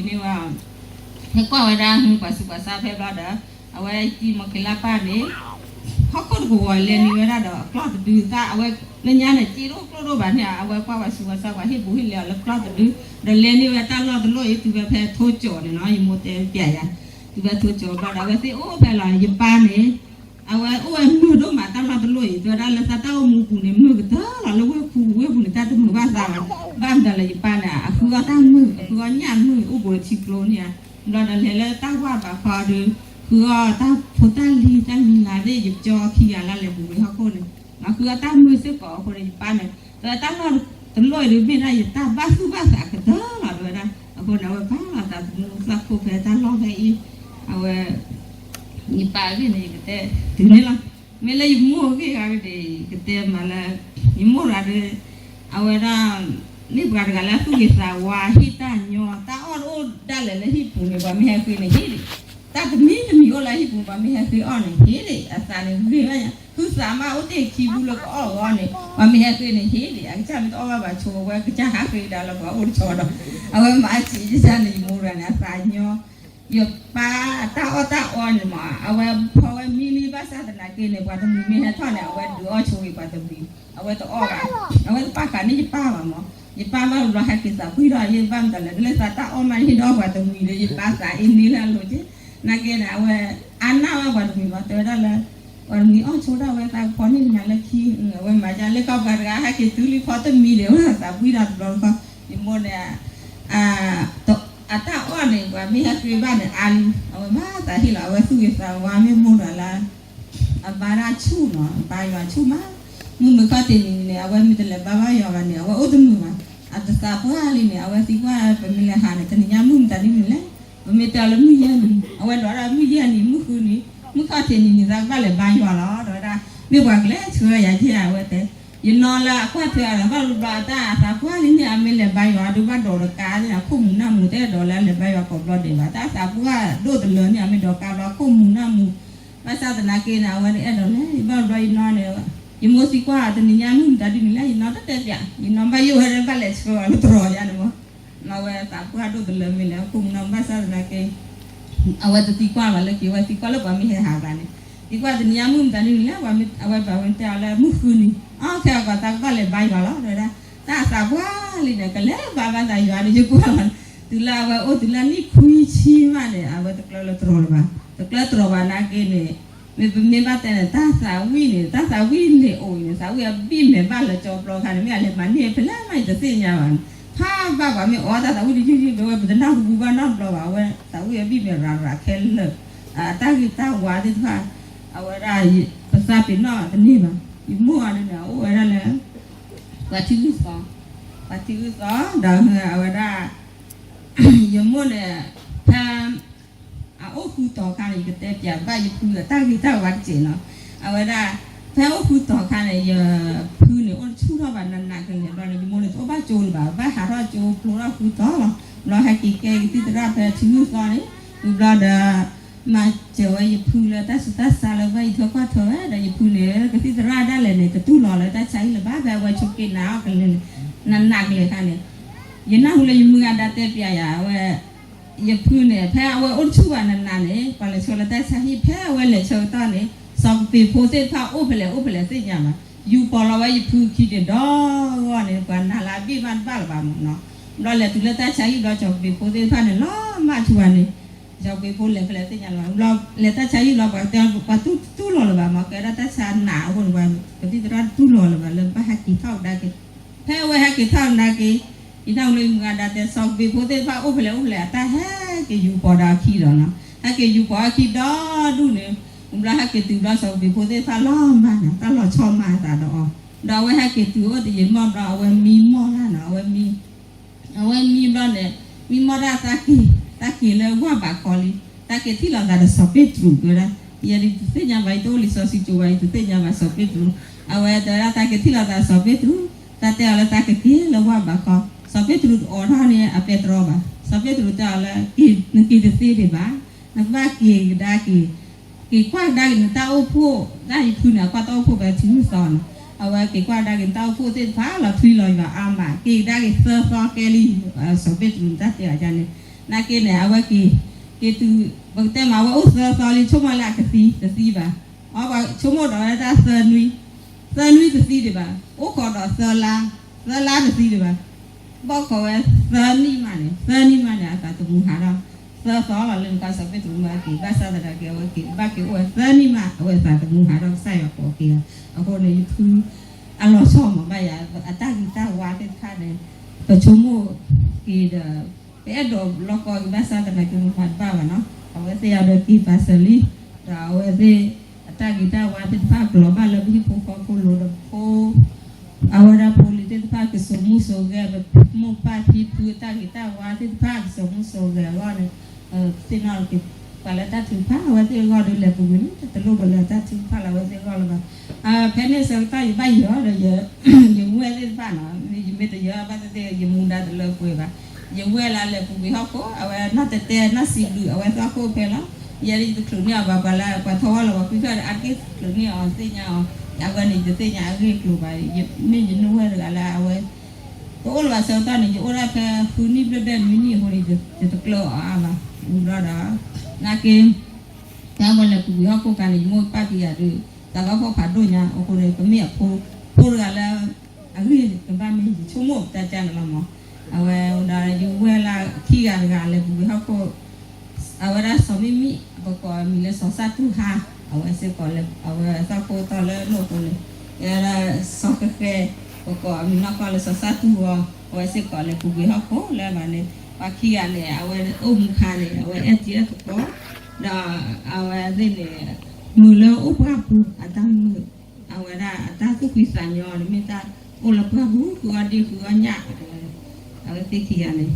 ဒီး လဲၤကိးဘျီ အဝဲဟဲ ဟဲအိၣ်ဖဲလီၤပှၤဖှံန့ၢ်ဝဲ ဟဲကွၢ်ဝဲဒၣ် ပှၤဆူးပှၤဆါဖဲဘျီဒီး အဝဲတံၤမီၤက့ၤလၢပၢ်န့ၣ် ဟီၣ်ခိၣ်တကဝီၤလဲၤန့ၢ်ဝဲဒၣ်ဒီး ကျီၢ်တဒုသၣ် အဝဲလၢညါန့ၣ် စ့တအိၣ်ကျိၣ်ဒိၣ်ဘၣ်န့ၣ် အဝဲကွၢ်ပှၤဆူးပှၤဆါ ပှၤဟ့ၣ်ဘူးဟ့ၣ်လဲအီၤလၢကျီၢ်တဒု ဒီးလဲၤန့ၢ်ဝဲတၢ်လီၢ်တလီၢ်အံၤ တုၤဝဲဖဲထိကၠီၤန့ၣ်နီၤ ယမိၢ်တဲပျဲယၤ တုၤဝဲထိကၠီၤဘျီဒီး အဝဲသ့ၣ်အိၣ်ဖဲလီၤ ယပၢ်န့ၣ် အဝဲအိၣ်ဝဲမုာ်ဒိၣ်မးတၢ်လီၢ်တလီၢ်အံၤ တဲဝဲဒၣ်လၢသးတၢ်အိၣ်မူပူၤန့ၣ် မုာ်ကတၢၢ်လီၤ လၢဝ့ၢ်ပူၤ ဝ့ၢ်ပူၤန့ၣ် တၢ်တမုာ်ဘၣ်သးဘၣ် ဘၣ်မတၤလဲၣ် ယပၢ်န့ၣ် အဃုအီၣ်တၢ်မုာ် အဃုအီၣ်ညၣ်မုာ် အိၣ်ဘူးဒီးထံကျိန့ၣ်ဧါ ဘျီဒီးလဲၤလၢတၢ်ဝၢ်ဘးခီဒီး ဃုအီၣ်တၢ်ဖိတၢ်လံၤ တၢ်မံၤလၤသ့ၣ် ယကၠီခံဂၤလၢလဲၤဘူးဝဲဟီၣ်ခိၣ်န့ၣ် အဃုအီၣ်တၢ်မုာ်စ့ၢ်ကီးအဃိန့ၣ် ယပၢ်န့ၣ် တဲဝဲတၢ်လီၢ်တလီၢ်အံၤဒီး မ့ၢ်ဒၣ်ယတၢ်ဘၣ်သူၣ်ဘၣ်သးကတၢၢ်လီၤ တဲဝဲဒၣ် အဃိန့ၣ် အဝဲပာ်လီၤသးသမူသၣ်ခိၣ်ဖဲတၢ်လီၢ်ဖဲအံၤ အဝဲ ယပၢ်အဂ့ၢ်န့ၣ် ယကတဲတုၤန့ၣ်လီၤ. မ့ၢ်လၢယမိၢ်အဂ့ၢ်ဂၤဒီး ယကတဲမးလၢ ယမိၢ်တဂၤဒီး အဝဲဒၣ် မ့ၢ်ပှၤတဂၤလၢသူၣ်ဂ့ၤသးဝါ ဟ့ၣ်တၢ်ညီ တၢ်အီၣ်တအိၣ်ဒၣ်လဲာ်လၢဟံၣ်ပူၤန့ၣ် ပှၤမ့ၢ်ဟဲဃ့န့ၣ်ဟ့ၣ်ဒံး တၢ်တမံၤတမံၤအိၣ်လၢဟံၣ်ပူၤ ပှၤမ့ၢ်ဟဲဃ့အီၣ်န့ၣ် ဟ့ၣ်ဒံး အသးန့ၣ်ဂ့ၤဘၣ်ညါ ဟုသးမးအိၣ်တ့ၢ်ခံဘူးလၢကအီၣ်အီၤန့ၣ် ပှၤမ့ၢ်ဟဲဃ့န့ၣ်ဟ့ၣ်ဒံး အကစၢ်မ့ၢ်တအီၣ်ဘၣ်ဘၣ်ဆိ အဝဲကစၢ်ဟးဃ့ကဒါလၢပှၤအိၣ်တဆီဒီး အဝဲမၤအါဆံးကစၢ်န့ၣ် ယမိၢ်တဂၤန့ၣ် အသးညီ ယပၢ်အတၢ်အီၣ်တၢ်အီန့ၣ်မး အဝဲဖီဝဲမံလံဘၣ်ဆၣ်သနာ်က့န့ၣ် ပှၤတမှံၤမ့ၢ်ဟဲထီၣ်န့ၣ် အဝဲဒုးအီၣ်ဆိဂ့ၤပှၤတမှံၤ အဝဲတအီၣ်ဘၣ် အဝဲတပာ်ဃာ်န့ၢ်ယပၢ်ဘၣ်မး ယပၢ်ဘၣ်ဘျီဟဲက့ၤသးပှံၢ်ထီၣ်ယဘၣ်မတၤလဲၣ် တလၢသးတၢ်အီၣ်မးယဟ့ၣ်ဒီးအီၣ်ပှၤတမှံၤဒီး ယပၢ်သးအ့န့ၢ်လၢအလိၤက့ နာ်က့န့ၣ် အဝဲအါနၢ်ဝဲပှၤတမှံၤမး တဲဝဲဒၣ်လၢ ပှၤတမှံၤအီၣ်ဆိဒၣ်ဝဲသးကဖီန့ၢ်ကညးလၢခံ အဝဲမၤယါလၢကီၢ်ပှၤတဂၤဟဲက့ၤတုၤလံဖီတမံၤဒီး အဝဲသးပှံၢ်ထီၣ်တဘျီတခီ ယမိၢ်န့ၣ် အတၢ်အီၣ်န့ၣ် ပှၤမ့ၢ်ဟဲဃ့ဘၣ်န့ၣ် အါလံ အဝဲမၤသးဟ့ၣ်လီၤ အဝဲသူၣ်ဂ့ၤသးဝါမ့ၢ်မိၢ်ဒီးလၢ အဘါဒၣ်ဆူၣ်နီၤ အဘါယွၤဆူၣ်မး မုၢ်မုၢ်ခီၣ်ထံးနံၤန့ၣ် အဝဲမ့ၢ်တလဲၤဘါဘၣ်ယွၤဘၣ်န့ၣ် အဝဲအိၣ်တမုာ်ဘၣ် အတသးပှၢ်လံန့ၣ် အဝဲသံကွၢ်ပမ့ၢ်လဲၤဟးန့ၣ် တနံၤညါမုၢ်မတၤဒ်န့ၣ်လဲၣ် ပမ့ၢ်တဲအီၤလၢမုၢ်ယဲၢ်နံၤ အဝဲဒိးဒၣ်မုၢ်ယဲၢ်နံၤ မုၢ်ဃုနံၤ မုၢ်ခီၣ်ထံးနံၤန့ၣ် သးကဘၣ်လဲၤဘါယွၤလီၤ တဲဝဲဒၣ် မ့ၢ်ပှၤကလဲၤဆှၢယၤက့ အဝဲတဲ ယနီၢ်လၢအကွၢ်ထွဲအီၤန့ၣ် ဘၣ်ဘျီအတၢ်အသးပှၢ်လံန့ၣ် အမ့ၢ်လဲၤဘါယွၤဒုးဘၣ်ဒိးတကါန့ၣ် အခိၣ်မူၤနၢ်မူၤ တအဲၣ်ဒိးလၢအလဲၤဘါယွၤကိးဘျီဒဲးဘၣ်. တၢ်သးပှၢ်ဒိၣ်တလၢန့ၣ် အမ့ၢ်ဒိးကါဘျီ အခိၣ်မူၤနၢ်မူၤ, ဘၣ်ဆၣ်သနာ်က့န့ၣ် အဝဲတအဲၣ်ဒိးလဲၤ ဘၣ်ဘျီယနီၢ်န့ၣ် ယမိၢ်သံကွၢ်တနံၤညါမုၢ်မတၤဒ်န့ၣ်လဲၣ် ယနီၢ်တတဲပၠး ယနီၢ်ဘၣ်ယိၣ်ဝဲဒၣ်ဘၣ်လဲၤဆှၢအီၤလၢတရီၤယါန့ၣ်မး အဝဲသးပှၢ်ဒိၣ်တလၢမ့ၢ်လဲၣ် အခိၣ်မူၤနၢ်မူၤ ဘၣ်ဆၣ်သနာ်က့ အဝဲတသံကွၢ်ဘၣ်လၢက့ၤ အဝဲသံကွၢ်လၢပှၤမ့ၢ်ဟဲဟးဂၤန့ၣ် သံကွၢ်တနံၤညါမုၢ်မတၤဒ်န့ၣ်လဲၣ် အဝဲပာ်ဝဲတဲအီၤလၢမုၢ်ဃုနံၤ အခဲအံၤပှၤသးကဘၣ်လဲၤဘါယွၤလီၤ တဲဝဲဒၣ် တၢ်သးပှၢ်လံန့ၣ် ကလဲၤဘါဘၣ်သးယွၤန့ၣ် ယကွၢ်လီၤ တုၤလၢအဝဲအိၣ်တုၤလၢနံၣ်ခွံဆံမးန့ၣ် အဝဲတကျၢလၢတရီၤလၢၤဘၣ် တကျၢတရီၤဘၣ်နာ်က့န့ၣ် မ့ၢ်ပမ့ၢ်ဘၣ်တဲန့ၣ် တၢ်သးဝံၣ်န့ၣ် တၢ်သးဝံၣ်န့ၣ်အိၣ်အံၤန့ၣ် သးဝံၣ်အဘံၣ်မဲာ်ဘၣ်လၢကၠီပျီခါန့ၣ် မ့ၢ်အလဲၤမၤန့ၢ်ဖဲလဲၣ်မး ယတသ့ၣ်ညါဘၣ်န့ၣ် ဖးဘၣ်ပှၤမ့ၢ်အီတၢ်သးဝံၣ်တယုၢ်ယုၢ် ပဝဲပတနၢ်ဟူဘၣ်နီတဘျီဘၣ် အဝဲသးဝံၣ်အဘံၣ်မဲာ်ရၤရၤခဲလၢာ် အတၢ်ဂ့ၤတၢ်ဝါသ့ၣ်တဖၣ် အဝဲဒၣ် ပသးပ့ၤနီၣ်တန့ၢ်ဘၣ် ယမိၢ်အီၤန့ၣ် အအိၣ်ဝဲဒၣ်လၢ ပှၤထံဂုၢ်သီ ပှၤထံဂုၢ်သီ ဒီးအဝဲဒၣ် ယမိၢ်န့ၣ် ဖဲ အအိၣ်ဃုတီၤခါန့ၣ် ယကတဲပၠးဘၣ်ယဖုအတၢ်ဂ့ၤတၢ်ဝါတစဲးနီၤ အဝဲဒၣ် ဖဲအိၣ်ဃုတီၤခါန့ၣ် ယဖုန့ၣ် အိၣ်တဆူၣ်ထီၣ်ဘၣ်နးနးကလဲာ်ဘျီန့ၣ် ယမိၢ်န့ၣ် တအိၣ်ဘၣ်ကၠိလၢၤဘၣ် ဘၣ်ဟးထီၣ်ကၠိဖျိထီၣ်ဃုတီၤလီၤ ဘျီဟဲက့ၤကဲကသံၣ်သရၣ်ဖဲထံဂုၢ်သီန့ၣ် ဝံၤဘျီဒီး မၤစၢၤဝဲယဖုလၢတၢ်ဆူးတၢ်ဆါလၢဘၣ်ယံၤထၢၣ်ကွၢ်ထွဲဝဲ ဒီးယဖုန့ၣ် ကသံၣ်သရၣ်ဒၣ်လဲာ်န့ၣ် တတူၢ်လိာ်လၢတၢ်ဆါဟံၣ်လၢၤဘၣ် ဖဲအဝဲဆိးက့နၤအီၤကလဲာ် နးနးကလဲာ်ခါန့ၣ် ယနၢ်ဟူလၢယမုၢ်ဂၤဒါတဲပၠးယၤ အဝဲ ယဖုန့ၣ် ဖဲအဝဲအိၣ်တဆူၣ်ဘၣ်နးနးန့ၣ် ပှၤလဲၤဆှၢလၢတၢ်ဆါဟံၣ် ဖဲအဝဲလဲၤဆၢကတီၢ်န့ၣ် စီၤကပ့ၤဖိသ့ၣ်တဖၣ်အိၣ်ဖဲလဲၣ်အိၣ်ဖဲလဲၣ်သ့ၣ်ညါဘၣ် ယူၤပိာ်လီၤဝဲယဖုခံန့ၣ်ဒီဂီၢ်န့ၣ် ပှၤနၤလၢအဘ့ၣ်ဘၣ်တဘၣ်လၢၤဘၣ်မးနီၤ ဘျီလဲၤတုၤလၢတၢ်ဆါဟံၣ်ဘျီ စီၤကပ့ၤဖိသ့ၣ်တဖၣ်န့ၣ် လီၤမၢ်ထူဘၣ်န့ၣ် စီၤကပ့ၤဖိလဲၤဖဲလဲၣ်သ့ၣ်ညါလၢၤဘၣ် ဘျီလဲၤတၢ်ဆါဟံၣ်ဘျီ ပှၤကတဲ ပှၤတူၢ်တူၢ်လိာ်လၢၤဘၣ်မး ကဲဒၣ်တၢ်ဆါနးအဃိန့ၣ် ပှၤကသံၣ်သရၣ်တူၢ်လိာ်လၢၤဘၣ်လၢဘၣ်ဟဲက့ၤထီၣ်ကဒါက့ၤ ဖဲအဝဲဟဲက့ၤထီၣ်ကဒါက့ၤ ယနၢ်ဟူလၢယမုၢ်ဂၤဒါတဲ စီၤကပ့ၤဖိသ့ၣ်တဖၣ်အိၣ်ဖဲလဲၣ်အိၣ်ဖဲလဲၣ် အတၢ်ဟဲက့ၤယူၤပိာ်ဒီးအခံဒီးနီၤ ဟဲက့ၤယူၤပိာ်အခံဒီဒူၣ်န့ၣ် ဘျီဟဲက့ၤတုၤဘျီ စီၤကပ့ၤဖိသ့ၣ်တဖၣ်လီၤမၢ်န့ၣ် တၢ်လီၤဆီမးအသးဒီးအီၤ ဒီးအဝဲဟဲက့ၤတုၤအိၣ်တယံာ်မီၢ်ဘျီ အဝဲမံမီၢ်တၢ်နီၤ အဝဲမံ အဝဲမံဘျီန့ၣ် မံမီၢ်တၢ်သးက့ၤ သးက့ၤလၢဝၢ်ဘးခီလံ သးက့ၤထံၣ်လိာ်သးဒီးစီၤပ့းတရူးတဲဝဲဒၣ် ယဲဒၣ်တသ့ၣ်ညါဘၣ် ယတအိၣ်လံစီၤစုၤကၠိဘၣ် ယတသ့ၣ်ညါဘၣ်စီၤပ့းတရူး အဝဲတဲဝဲဒၣ်သးက့ၤထံၣ်လိာ်သးဒီးစီၤပ့းတရူး တၢ်တဲအီၤလၢသးကက့ၤလၢဝၢ်ဘးခီ စီၤပ့းတရူးတအိးထီၣ်န့ၣ် အပဲတြီဘၣ် စီၤပ့းတရူးတဲအီၤလၢ နက့ၤတသ့ဒံးဘၣ် နကဘၣ်က့ၤကဒါက့ၤ က့ၤကွၢ်ကဒါက့ၤနတၢ်အိၣ်ဖှိၣ် တၢ်ယဖုန့ၣ် အကွၢ်တၢ်အိၣ်ဖှိၣ်ဖဲထံဂုၢ်သီန့ၣ် အဝဲက့ၤကွၢ်ကဒါက့ၤနတၢ်အိၣ်ဖှိၣ်သ့ၣ်တဖၣ်လီၤထွံလီၤယွၤအါမး က့ၤကဒါက့ၤသၢသီကဲလံ စီၤပ့းတရူးန့ၣ်တၢ်တဲအီၤဒ်န့ၣ် နာ်က့န့ၣ် အဝဲက့ၤ က့ၤတုၤ ပကတဲမး အဝဲအိၣ်သၢသီလံ ဆိကမိၣ်လၢအကသံ တသံဘၣ် အဝဲဆိကမိၣ်ဒီးဝဲဒၣ်သၢနွံ သၢနွံတသံဒံးဘၣ် အိၣ်ခိးဒီးသၢလါ သၢလါတသံဒံးဘၣ် ဘၣ်ခိးဝဲသၢနံၣ်မးန့ၣ် သၢနံၣ်မးန့ၣ် အသးသမူဟးထီၣ် သၢသီလီၤလၢနကစီၤပ့းတရူးမၢက့ၤ ဘၣ်ဆၣ်သနာ်က့ အဝဲက့ၤဘၣ်က့ၤအိၣ်ဝဲသၢနံၣ်မး အဝဲသးသမူဟးထီၣ် ကစၢ်ယွၤကိးက့ၤအီၤ အဃိန့ၣ် ယဖု အလီၤဆီမးဘၣ်ယၤ အတၢ်ဂ့ၤတၢ်ဝါသ့ၣ်တဖၣ်န့ၣ် ပဆိကမိၣ်က့ၤဒီး ပအဲၣ်ဒိးလီၤကီက့ၤဘၣ်ဆၣ်သနာ်က့ မ့ၢ်မၤတဘၣ်ဘၣ်နီၤ အဝဲသ့ၣ်အဒိးက့ၤပာ်စၢၤလံ ဒီးအဝဲသ့ၣ် အတၢ်ဂ့ၤတၢ်ဝါသ့ၣ်တဖၣ်ကလီၤဘၣ်လၢပဟံၣ်ဖိဃီဖိလိၤဒီးဖိ အဝဲဒၣ်ဖိလံၤသ့ၣ်တဖၣ်ကစိာ်မူစိာ်ဂဲၤ ပမိၢ်ပၢ်ဖံဖုအတၢ်ဂ့ၤတၢ်ဝါသ့ၣ်တဖၣ်ကစိာ်မူစိာ်ဂဲၤအဂီၢ်န့ၣ် သ့ၣ်နီၣ်က့ၤ ပှၤလၢတၢ်ထုကဖၣ် အဝဲသ့ၣ်အဂီၢ်ဒီးလဲၤပူၤကွံာ်န့ၣ် တလိၣ်ဘၣ်လၢတၢ်ထုကဖၣ်လၢအဝဲသ့ၣ်အဂီၢ်လၢၤဘၣ် ဖဲန့ၣ်ဆၢကတီၢ်ယဘၣ်ယၢၤဒီး ယဝဲၢ်သ့ၣ်တဖၣ်နီၤ ယမ့ၢ်တယၢၤဘၣ်သ့ၣ်သ့ၣ် ယမူဒါတလၢပှဲၤဘၣ် ယဝဲၢ်လၢလဲၤပူၤကွံာ်ဟီၣ်ခိၣ် အဝဲနီၢ်တဲတဲနီၢ်စံးဘျုး အဝဲသီၣ်ခိၣ်ဖဲလီၤ ယဲဒၣ်ယတချုးန့ၢ်အီၤဘၣ် ပှၤလၢပှၤထီၣ်ဝဲလီၤ ပှၤကွံာ်ထီၣ်ဒီးအါတက့ၢ်ချုးန့ၢ်အီၤသ့ၣ်ညါအီၤ အဝဲန့ၣ် ယတသ့ၣ်ညါအဂ့ၢ်အကျိၤဘၣ် မ့ၢ်ယနုၢ်ဝဲၢ်တဂၤလၢအဝဲ တအိၣ်လၢၤဘၣ်ဆၢကတီၢ်န့ၣ် ယအိၣ်ဒၣ်ဖဲဃုနံၣ်ဘျဲၣ်ဒဲးနွံနံၣ်အဃိန့ၣ် ယတကျၢအီၤအါဘၣ် ဝံၤဘျီဒီး နာ်က့ ဖဲအဝဲလဲၤပူၤကွံာ်ဟီၣ်ခိၣ်ခါန့ၣ် ယမိၢ်ပၢ်က့ၤယၤဒီး သးလီၤဖှီၣ်ဖးဒိၣ်ညါ အဃိန့ၣ် ပမ့ၢ်အဖိ ဖိတဂၤလၢ အဂ့ၢ်ကဘၣ်မ့ၢ်ယဆိကမိၣ်တၢ်ကါန့ၣ်လီၤမး အဝဲဒၣ်ယဝဲၢ်လၢခံဂၤတဂၤလဲၤပူၤကွံာ်ဟီၣ်ခိၣ် အဝဲဒၣ်စီၤမံမံ ပကိးအမံၤလၢစီၤစၢ်တူၢ်ဟါ အဝဲစ့ၢ်ကီးလၢ အဝဲသီၣ်ခိၣ်တီလၢနိၣ်အဃိန့ၣ် အဝဲဒၣ်စီၤဃဲဃဲ ပကိးအမံၤနီၢ်ကီၢ်လၢစီၤစၢ်တူၢ်ဝီ အဝဲစ့ၢ်ကီးလဲၤပူၤကွံာ်ဟီၣ်ခိၣ်လၢဘၣ်န့ၣ် ပှၤခံဂၤန့ၣ် အဝဲအိၣ်မူခါန့ၣ် အဝဲအဲၣ်တံၤအဲၣ်သကိး ဒီးအဝဲသ့ၣ်န့ၣ် မုာ်လၢအိၣ်ပှၢ်ပူၤ အတၢ်မုာ် အဝဲဒၣ်အတၢ်သူၣ်ဖှံသးညီန့ၣ် မ့ၢ်တၢ်အိၣ်လၢပှၢ်ပူၤ ဃုအီၣ်ဒ့ဃုအီၣ်ညၣ် အဝဲသ့ၣ်ခံဂၤန့ၣ်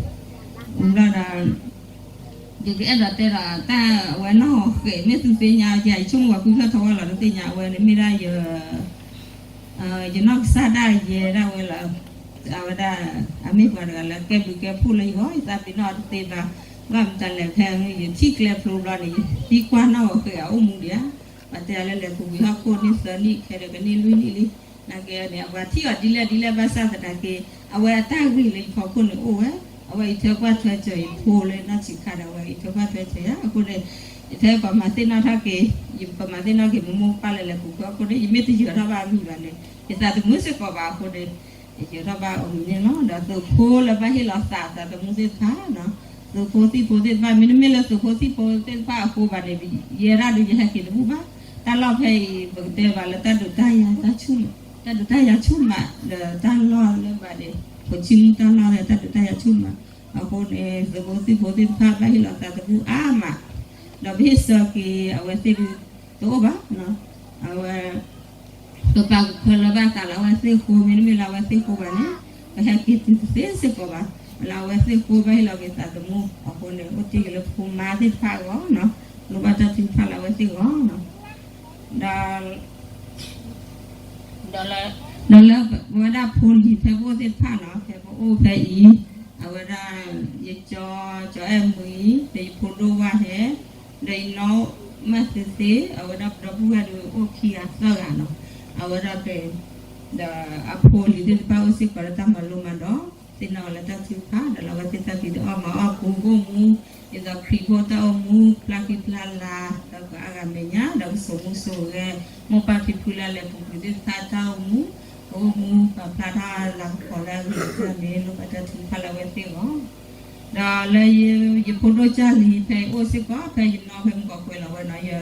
ဘျီဒီး ယကအဲၣ်ဒိးတဲဒီးတၢ်အဝဲနီၢ်ဟီၣ်ဃဲၤ မ့ၢ်သုသ့ၣ်ညါ ယဆိကမိၣ်ပှၤကွံာ်ဖျၢၣ်ထီဝဲလီၤတသ့ၣ်ညါ အဝဲန့ၣ်မ့ၢ်ဒၣ်ယ ယနီၢ်ကစၢ်ဒၣ်ယဲဒၣ်ဝဲလီၤ, အဝဲဒၣ် အမ့ၢ်ပှၤတဂၤလၢကဲဘျုးကဲဖှိၣ်လၢယဂီၢ် ယသးပ့ၤနီၣ်အီၤတသ့ဘၣ်, ဘၣ်မတၤလဲၣ်ဖဲယထံၣ်ကျဲဖျိဘျီန့ၣ် ယသံကွၢ်နီၣ်အီၤဃဲၤအအိၣ်မူဒံးဧါ, ပှၤတဲလၢလဲၤပူၤကွံာ်ဟီၣ်ခိၣ်န့ၢ်သၢနံၣ် ခဲဒီးကန့ၢ်လွံၢ်နံၣ်လံ, နာ်က့န့ၣ် အပှၤထံၣ်အီၤဒ်လဲၣ်ဒ်လဲၣ်ဘၣ်ဆၣ်သနာ်က့ အဝဲအတၢ်ဂ့ၢ်လၢယဖီခိၣ်န့ၣ်အိၣ်ဝဲ, အဝဲအံးထွဲကွၢ်ထွဲစၢၤယဖိလၢနီၢ်ဆံးခါဒီး အဝဲအံးထွဲကွၢ်ထွဲစၢၤယၤအဃိန့ၣ် ယထဲပမၤသ့ၣ်နီၣ်ထီၣ်က့ၤ, ယပမၤသ့ၣ်နီၣ်က့ၤမိၢ်မိၢ်ပၢ်ပၢ်လၢလဲၤပူၤကွံာ်ဟီၣ်ခိၣ်န့ၣ် ယမ့ၢ်တယၢၤထီၣ်ဘၣ်အမံၤဘၣ်န့ၣ် ယသးသမူစ့ၢ်ကီးဘၣ်အဃိန့ၣ် ယယၢၤထီၣ်ဘၣ်အီၤမံၤန့ၣ်လီၤ. ဒီးသုးဖိလၢဘၣ်ဟ့ၣ်လီၤသးသးသမူသ့ၣ်တဖၣ်, သုးဖိသံၣ်ဖိသ့ၣ်တဖၣ် မ့တမ့ၢ်လၢသုးဖိသံၣ်ဖိသ့ၣ်တဖၣ်အဃိဘၣ်န့ၣ် ယဲဒၣ်ဒုးယဟဲက့ၤတဘူၣ်ဘၣ်. တၢ်လီၢ်ဖဲအံၤ ပကတဲဘၣ်လၢတၢ်ဒုးတၢ်ယၤ တၢ်ဒုးတၢ်ယၤဆူၣ်မး ဒီးတၢ်လီၢ်လၢဘၣ်န့ၣ် ပဆံမူတၢ်လီၢ်လၢတၢ်ဒုးတၢ်ယၤဆူၣ်မး, အဃိန့ၣ် သုးဖိသံၣ်ဖိသ့ၣ်တဖၣ်ဘၣ်ဟ့ၣ်လီၤသးသမူအါမး, ဒီးပဟ့ၣ်ဆၢက့ၤအဝဲသ့ၣ်ဒုးတအိၣ်ဘၣ်, အဝဲ ပပာ်ကဖၢလၢဘၣ်သးလၢအဝဲသ့ၣ်အဃိ မ့တမ့ၢ်လၢအဝဲသ့ၣ်အဃိဘၣ်န့ၣ် ပဟဲက့ၤတုၤတသ့စ့ၢ်ကီးဘၣ်, လၢအဝဲသ့ၣ်အဃိဘၣ်ဟ့ၣ်လီၤက့ၤသးသမူအဃိန့ၣ် အိၣ်တ့ၢ်က့ၤလၢဖိမါသ့ၣ်တဖၣ်အဂီၢ်, လိၣ်ဘၣ်တၢ်ထုကဖၣ်လၢအဝဲသ့ၣ်အဂီၢ်, ဒီး ဒီးလၢပဝဲဒၣ်ဖိလံၤဖဲပအိၣ်သ့ၣ်တဖၣ်နီၤ ဖဲပအိၣ်ဖဲအံၤ, အဝဲဒၣ် ယကၠီ ကၠီအဲၣ်မုၢ်အံၤ ဒီးယဖိဒိၣ်ဝၢ်ဟဲ, ဒီးယနီၢ်မၢ်သုသ့ အဝဲဒၣ်ပဒီပုၢ်ဝဲၢ်ဒီးအိၣ်ခံဂၤသၢဂၤနီၤ, အဝဲဒၣ်ဒီး ဒီးအဖိလံၤသ့ၣ်တဖၣ်အိၣ်စ့ၢ်ကီးလၢတၢ်မၤလိမၤဒိး, သ့ၣ်နီၣ်အီၤလၢတၢ်ထုကဖၣ် ဒီးလၢအဝဲသ့ၣ်တၢ်ဖံးတၢ်အီၣ်မၤအီၣ်ကိးမူး, ဒ်သိးခရံာ်ဖိတၢ်အိၣ်မူ ဖျါဃံဖျါလၤ ဒီးကအါဂၤမဲာ်ညါ ဒီးကစိာ်မူစိာ်ဂဲၤ, မိၢ်ပၢ်ဖံဖုလၢလဲၤပူၤကွံာ်သ့ၣ်တဖၣ်တၢ်အိၣ်မူ, ကအိၣ်မူပာ်ဖျါထီၣ်လၤကပီၤလၢအဂ့ၤကတၢၢ်န့ၣ် လိၣ်ဘၣ်တၢ်ထုကဖၣ်လၢအဝဲသ့ၣ်အဂီၢ်, ဒီးလၢယဖိဒိၣ်ကၢ်လံၤဖဲအံၤအိၣ်စ့ၢ်ကီး ဖဲယနီၢ်ဖဲမုၢ်ကီၢ်ကွဲးလီၤဝဲနီၤ ယ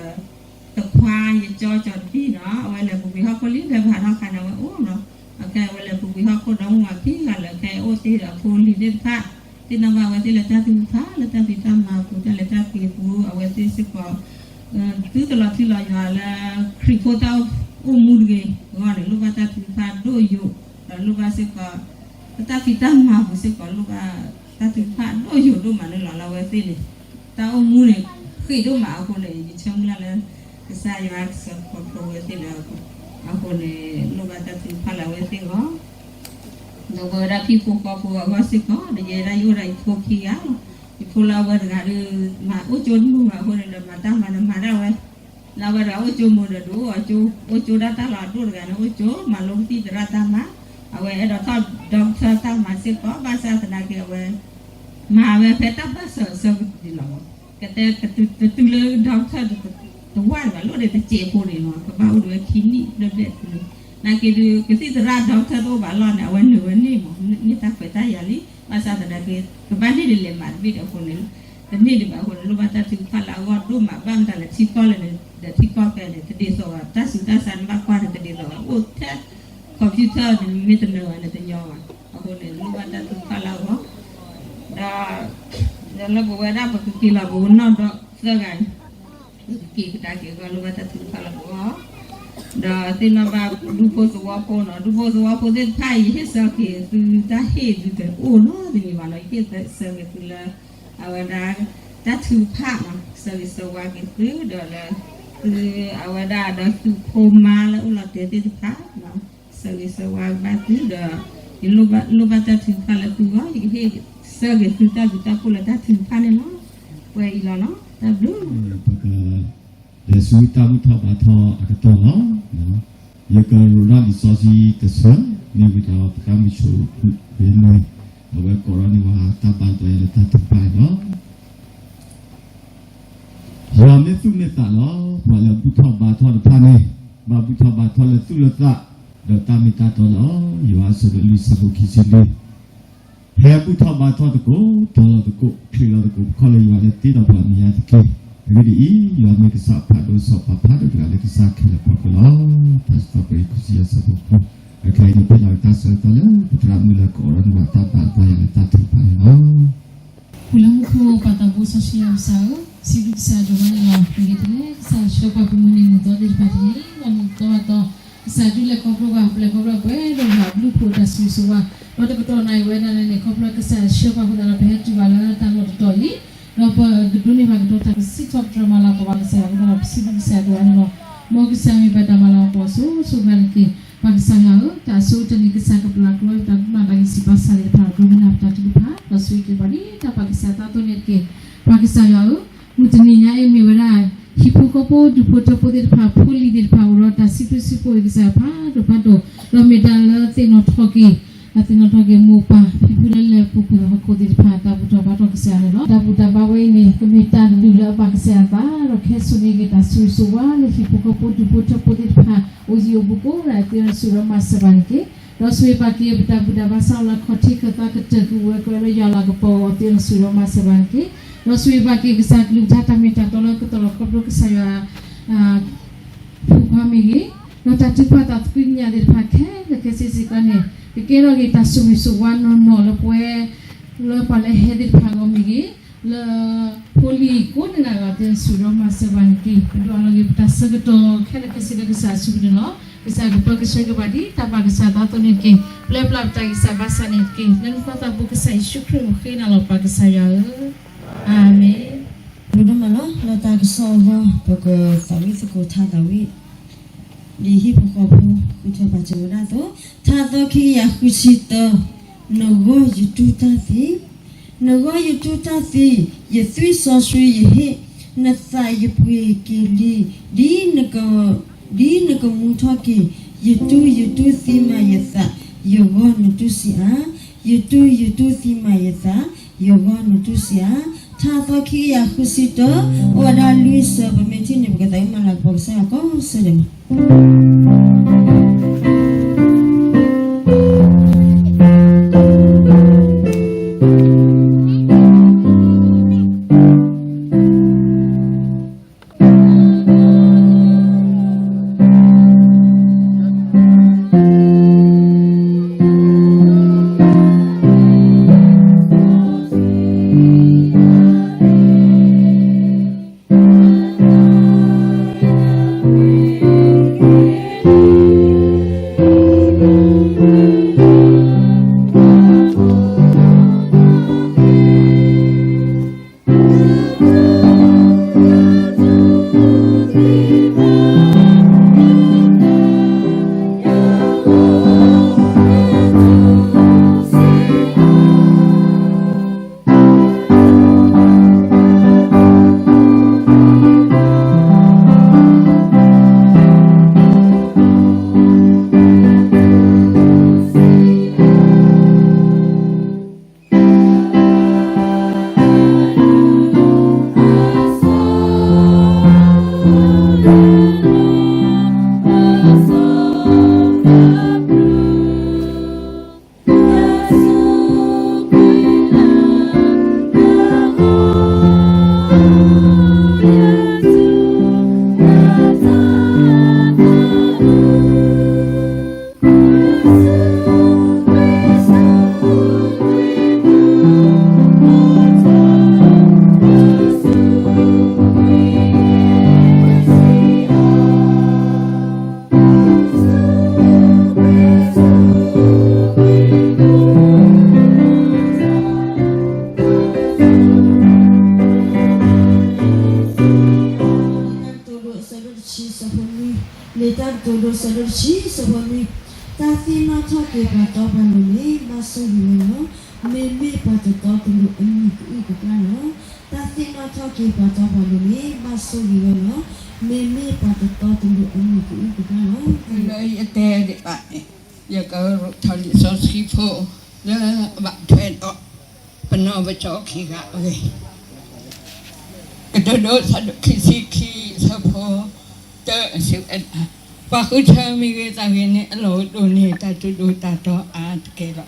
တခွါယကၠီကၠီတဘ့ၣ်နီၤ အဝဲလဲၤပူၤကွံာ်ဟီၣ်ခိၣ်လံ ဖဲပဟးထီၣ်ခါန့ၣ် အဝဲအိၣ်နီၤ, အခဲအံၤအဝဲလဲၤပူၤကွံာ်ဟီၣ်ခိၣ်ဒီးမုၢ်ဝၤခံဂၤလၢာ် ခဲအံၤအိၣ်တ့ၢ်ဒီးအဖိအလံၤသ့ၣ်တဖၣ်, သ့ၣ်နီၣ်ဘၣ်အဝဲသ့ၣ်လၢတၢ်ထုကဖၣ် လၢတၢ်ဖံးတၢ်မၤအပူၤ တၢ်လဲၤတၢ်က့ၤအပူၤ အဝဲသ့ၣ်စ့ၢ်ကီး သုတလီၤထံလီၤယွၤလၢ ခရံာ်ဖိတၢ်အိၣ်မူတဂ့ၤအဂီၢ်န့ၣ် လိၣ်ဘၣ်တၢ်ထုကဖၣ်ဒိၣ်ယိာ်, ဒီးလိၣ်ဘၣ်စ့ၢ်ကီး လၢတၢ်ဖံးတၢ်မၤအပူၤစ့ၢ်ကီး လိၣ်ဘၣ်တၢ်ထုကဖၣ်ဒိၣ်ယိာ်ဒိၣ်မးန့ၣ်လီၤ. လၢအဝဲသ့ၣ်န့ၣ် တၢ်အိၣ်မူန့ၣ် ဃ့ၢ်ဒိၣ်မးအဃိန့ၣ် ယဆၢမုၢ်လၢ်လၢ ကစၢ်ယွၤကစၢၢ်ခီဖျိဝဲသ့ၣ်လၢ အဃိန့ၣ် လိၣ်ဘၣ်တၢ်ထုကဖၣ်လၢအဝဲသ့ၣ်အဂီၢ် ဒီးပဝဲဒၣ်ဖံဖိဃီဖိအဂီၢ်စ့ၢ်ကီး ဒီးယဲဒၣ်ယအိၣ်ဒီးယဖိခံဂၤလီၤ. ယဖိလၢအဝဲတဂၤဒီး မၤအိၣ်ကၠိတမုာ်ဘၣ်အဃိန့ၣ်ဒီး မၤတၢ်မၤဒီးမၤဒၣ်ဝဲ, လၢအဝဲတဂၤအိၣ်ကၠိမုာ်ဒီးဒိၣ်အီၤကၠိ, အိၣ်ကၠိဒၣ်တၢ်လီၤအဒိၣ်တဂၤန့ၣ် အိၣ်ကၠိမၤလိကသံၣ်သရၣ်တၢ်မၤ, အဝဲအဲၣ်ဒိးထီၣ် doctor တၢ်မၤစ့ၢ်ကီး ဘၣ်ဆၣ်သနာ်က့အဝဲ မၤဝဲဖဲတၢ်ဘၣ်စၢၤအဆၢကတီၢ်လီၤ. ကတဲတတုၤလၢ doctor တဝၢ်ဒံးဘၣ် လိၣ်ဒီးတစဲးဖိန့ၣ်လီၤ. ကဘၣ်အိၣ်ဒီးဝဲခံနံၣ်ဘျဲၣ်ဘျဲၣ်န့ၣ်, နာ်က့ဒုး ကသံၣ်သရၣ် doctor တအိၣ်ဘၣ်လီၤန့ၣ် အဝဲနုာ်ဝဲန့ၢ်မး န့ၢ်တၢ်ခွဲးတၢ်ယာ်လံ. ဘၣ်ဆၣ်သနာ်က့ ကဘၣ်န့ၢ်ဒ်လဲၣ်မးတဘ့ၣ်ဒီးအဃိန့ၣ် တန့ၢ်ဒံးဘၣ်အဃိန့ၣ် လိၣ်ဘၣ်တၢ်ထုကဖၣ်လၢအဂီၢ်ဒိၣ်မး ဘၣ်မတၤလဲၣ်ထံကီၢ်လဲၣ်န့ၣ် ဒီးထံကီၢ်ဖဲန့ၣ် တဒ်သိးဘၣ် တၢ်ဆူးတၢ်ဆါန့ၣ်ဘၣ်ကွၢ်န့ၣ် တဒ်သိးဘၣ် အိၣ်ထဲ computer န့ၣ် မ့ၢ်တနၢၤဘၣ်န့ၣ် တညီဘၣ်. အဃိန့ၣ် လိၣ်ဘၣ်တၢ်ထုကဖၣ်လၢအဂီၢ် ဒီး ဒီးလၢပဝဲဒၣ်ပကက့ၤလီၤပနီၢ်ဒီသၢဂၤန့ၣ် ပကက့ၤကဒါက့ၤအဂီၢ် လိၣ်ဘၣ်တၢ်ထုကဖၣ်လၢပဂီၢ်, ဒီးသ့ၣ်နီၣ်ဘၣ်ဒူဖိသဝီဖိနီၤ, ဒူဖိသဝီဖိသ့ၣ်တဖၣ်အံၤ ယဟ့ၣ်ဆၢက့ၤသုတၢ်ဟ့ၣ်ဒုးတအိၣ်နီတမံၤဘၣ်နီၤ, ယဟ့ၣ်ဆၢက့ၤသုလၢ အဝဲဒၣ် တၢ်ထုကဖၣ်နီၤ, ဆၢဂ့ၤဆၢဝါက့ၤသု ဒီးလၢ သုအဝဲဒၣ်ဒီးသုဖိမါလၢအိၣ်လီၤတဲာ်သ့ၣ်တဖၣ် ဆၢဂ့ၤဆၢဝါကဘၣ်သုဒီး ယလိၣ်ဘၣ်တၢ်ထုကဖၣ်လၢသုဂီၢ် ယကဟ့ၣ်ဆၢက့ၤသုတၢ်ဘျုးတၢ်ဖှိၣ်လၢတၢ်ထုကဖၣ်န့ၣ်လီၤ. ပှဲၤအံၤလီၤနီၤ တၢ်ဘျုး ပကလဲၤဆူတၢ်ဘူၣ်ထီၣ်ဘါထီၣ်အကတီၢ်လီၤ. ယကရူးထီၣ်လံာ်စီဆှံတဆၢ မ့ၢ်ဝံၤဒီးပသရၣ်မုၣ်ဆိၣ်ဝ့နွံ အဝဲကိးထီၣ်န့ၢ်ဝဲတၢ်ဘါယွၤလၢတၢ်ထုကဖၣ်န့ၣ်လီၤ. ယွၤမ့ၢ်သူၣ်မ့ၢ်သးလီၤ. ပှၤလၢအဘူၣ်ထီၣ်ဘါထီၣ်တဖၣ်န့ၣ် ဘၣ်ဘူၣ်ထီၣ်ဘါထီၣ်လၢသူၣ်လၢသး ဒီးတၢ်မ့ၢ်တၢ်တီလီၤ. ယိၤဟၣ်အဆၢဒိၣ်လွံၢ်ဆၢဖိခံဆံလွံၢ် ဟဲဘူၣ်ထီၣ်ဘါထီၣ်သကိး တီၤလီၤသကိး ချံးလီၤသကိး ပခီၣ်လၢယွၤလၢတ့ဒီးပှၤမဲာ်ညါတက့ၢ်. အဂ့ၢ်ဒ်အံၤ, ယွၤမ့ၢ်ကစၢ်ဖးဒိၣ်စီၤပၤဖးဒိၣ်တဂၤလၢကစၢ်ခဲလၢာ်ဖီခိၣ်လီၤ. တၢ်စံးထီၣ်ပတြၢၤယဲၢ်ဆၢဖိဃိး, အခဲအံၤန့ၣ် ပဟ့ၣ်လီၤတၢ်ဆၢကတီၢ်လၢ ပသရၣ်မုၣ်လၢကိးထီၣ်န့ၢ်ဝဲတၢ်ဘါယွၤလၢတၢ်ထုကဖၣ်န့ၣ်လီၤ. ပူၤလၢမူခိၣ်ပၢ်သးဘိစီဆှံယွၤကစၢ်ဧၢ, စံးဘျုးကစၢ်ယွၤဒိၣ်မးန့ၣ်လီၤ. မ့ၢ်ဂ့ၤဒ်လဲၣ် ကစၢ်ဆှၢပှၤပမုၢ်နံၤမုၢ်သီသ့ၣ်တဖၣ်တနံၤ ဒီးမုၢ်သီဘၣ်သီ ကစၢ်ဒုးလဲၤခီဖျိပှၤ ပလဲၤခီဖျိပှဲၤဒီးယွၤအဘျုးအဖှိၣ်တၢ်ဆိၣ်ဂ့ၤဆိၣ်ဝါ, ဒီးတကတီၢ်နၢ်အံၤဝဲဒၣ်န့ၣ် ခီဖျိကစၢ်ဆှၢပှၤအဃိသတးဒီး ပဟဲတုၤဘၣ်လၢတၢ်လီၢ်တတီၤအံၤ, ဒီးပကဒိးန့ၢ်ဘၣ်ကဒီးတၢ်ကစံးထီၣ်ပတြၢၤမၤလၤကပီၤဘၣ်ကစၢ်ယွၤအဃိသတးဒီး ပစံးဘျုးကစၢ်ယွၤဒိၣ်မးန့ၣ်လီၤ. မ်ကစၢ်မ့ၢ်ပတၢ်မၤလၤကပီၤစိၤစိၤဃၣ်ဃၣ်တက့ၢ်. ပၢ်ကစၢ်ယွၤဧၢ, တၢ်အဆိကတၢၢ်န့ၣ် ကစၢ်ကပလၢ်ကျိၤဝဲပတၢ်ဒိကနၣ်တၢ်ဂံၢ်စၢ်ဘါစၢ်သ့ၣ်တဖၣ် ဒိကနၣ်ပတၢ်ထုကဖၣ် ဒီးဆိၣ်ဂ့ၤက့ၤပှၤဒ်တၢ်ပာ်ကစၢ်သးအသိးန့ၣ်တက့ၢ်. ပၢ်ကစၢ်ယွၤဧၢ, မုၢ်တနံၤညါအံၤမ့ၢ်ဝဲဒၣ် ဟံၣ်ဖိဃီဖိ ဒူၣ်ဖိထၢဖိသ့ၣ်တဖၣ် ဖိလံၤသ့ၣ်တဖၣ် အိၣ်ဒီးတၢ်စံးဘျုးစံးဖှိၣ်က့ၤကစၢ်ယွၤဖးဒိၣ်ဖးထီ, ဒီးမ့ၢ်တၢ်လၢသ့ၣ်နီၣ်ထီၣ်က့ၤ အသ့ၣ်နီၣ်ထီၣ်က့ၤမိၢ်ပၢ် ဖံဖုလၢလၢပူၤကွံာ်ဟီၣ်ခိၣ်သ့ၣ်တဖၣ် တၢ်ဘူၣ်ထီၣ်ဘါထီၣ်ကစၢ်ယွၤန့ၣ်လီၤ. တၢ်ဘူၣ်တၢ်ဘါဝဲအံၤန့ၣ် ကမ့ၢ်တၢ်လုၢ်လၢအဘၣ်ကစၢ်ယွၤအသး ဒီးကဟဲစိာ်န့ၢ်က့ၤတၢ်ဆိၣ်ဂ့ၤဆိၣ်ဝါလၢဟံၣ်ဖိဃီဖိ ဒူၣ်ဖိထၢဖိသ့ၣ်တဖၣ် အိၣ်ယံၤအိၣ်ဘူးကိးဂၤဒဲး အသ့ဒီးဆိၣ်ဂ့ၤဒီးမၤစၢၤဘၣ်န့ၣ်တက့ၢ်. ဒီးဆိၣ်ဂ့ၤဘၣ်က့ၤပတၢ်ဘူၣ်တၢ်ဘါစးလၢအခီၣ်ထံးခၢၣ်သးကတၢၢ် ကဝဲၤကွံာ်လၢယွၤလၤကပီၤအဂီၢ် အသ့ဒီးဆိၣ်ဂ့ၤဒီးမၤစၢၤဘၣ်န့ၣ်တက့ၢ်. ဒီးဆိၣ်ဂ့ၤဘၣ်က့ၤကစၢ်ကလုၢ်ကထါတၢ်မ့ၢ်တၢ်တီလၢကတီၤလီၤခီဖျိကစၢ်ယွၤ ဖိခွါမ့ၢ်ဂ့ၤ, ဒီးတၢ်ထုကဖၣ်တၢ်သးကွံကညးသ့ၣ်တဖၣ်ခဲလၢာ်ခဲဆ့စ့ၢ်ကီးန့ၣ် ကကဲထီၣ်က့ၤတၢ်ဆိၣ်ဂ့ၤဆိၣ်ဝါနီၢ်နီၢ်လၢပဝဲ လၢပှၤလၢဟဲသ့ၣ်တဖၣ်အဂီၢ်မ့ၢ်ဂ့ၤ, လၢဖိလံၤကိးဂၤဒဲးအဂီၢ် သ့ၣ်ဒီးဆိၣ်ဂ့ၤဒီးမၤစၢၤဘၣ်န့ၣ်တက့ၢ်. ပဒိးလီၤက့ၤပတၢ်ဆၢကတီၢ်ခဲလၢာ်ခဲဆ့လၢကစၢ်အစုပူၤန့ၣ်လီၤ. ကစၢ်ကပၢၤကဆှၢက့ၤပှၤဒ်တၢ်ပာ်ကစၢ်သးအသိးန့ၣ်တက့ၢ်. ပျဲပျၢ်ပတၢ်ဂံၢ်စၢ်ဘါစၢ်န့ၣ်တက့ၢ်. လၢနဖိသၣ်ဖိကစၢ်ယ့ၣ်ၡူးခရံာ်အမံၤဃ့နၤလီၤ ပၢ်ကစၢ်ယွၤဧၢ, အၤမ့ၣ်. ပဒိၣ်မးလီၤ, လၢတၢ်ကစီၣ်အဂီၢ် ပကသးဝံၣ်သကိးထါသးဝံၣ် ဒ်ဟံၣ်ဖိဃီဖိ ဃုထၢပာ်စၢၤဝဲဒၣ်အသိး, ထါသီခံကယၤဃုဆံတၢ, နဂီၢ်ယတူၢ်တၢ်သ့, နဂီၢ်ယတူၢ်တၢ်သ့, ယသွံၣ်စီဆှံယဟ့ၣ်, နသးယပှ့ၤက့ၤလံ, ဒ်နက, ဒ်နကမူထီၣ်က့ၤ, ယတူၢ်ယတူၢ်သံမးယသး, ယဂီၢ်နတူၢ်စံးအါ, ယတူၢ်ယတူၢ်သံမးယသး, ယဂီၢ်နတူၢ်စံးအါ. ထါသီခံကယၤဃုဆံတၢ, အိၣ်ဝဲဒၣ်လွံၢ်ဆၢ, ပမ့ၢ်ထံၣ်န့ၣ် ပကသးဝံၣ်မၤလၤကပီၤကစၢ်ယွၤကိးဆၢဒဲးမး. တၢ်ကတိၤဒိ အဆၢဒိၣ်တဆံ အဆၢဖိနွံ, လံာ်တၢ်ကတိၤဒိ အဆၢဒိၣ်တဆံ အဆၢဖိနွံ, တၢ်သ့ၣ်နီၣ်ထီၣ်က့ၤပှၤတီပှၤလိၤန့ၣ် ဘၣ်ဆိၣ်ဂ့ၤဝဲလီၤ. မ့မ့ၢ်ပှၤတတီတလိၤအမံၤကအုၣ်ကကျၢ်လီၤ. တၢ်သ့ၣ်နီၣ်ထီၣ်က့ၤပှၤတီပှၤလိၤန့ၣ် ဘၣ်ဆိၣ်ဂ့ၤဝဲလီၤ. မ့မ့ၢ်ပှၤတတီတလိၤအမံၤကအုၣ်ကကျၢ်လီၤ. လၢယတဲဒံးဘၣ်န့ၣ် ယကရိးထီၣ်လံာ်စီဆှံဖိ လၢအဘၣ်ထွဲဒီး ပနီၢ်ပကၠီခံဂၤအဂ့ၢ်, ကတိၤဒိ အဆၢဒိၣ်ခံဆံခံ အဆၢဖိတၢ စံးဝဲဒၣ်, ပှၤဃုထၢမ့ၢ်ဂ့ၤသးဂ့ၤန့ၣ် အလီၢ်အိၣ်ဒိၣ်န့ၢ် တၢ်တဒိၣ်တၢ်တီအါတက့ၢ်လီၤ.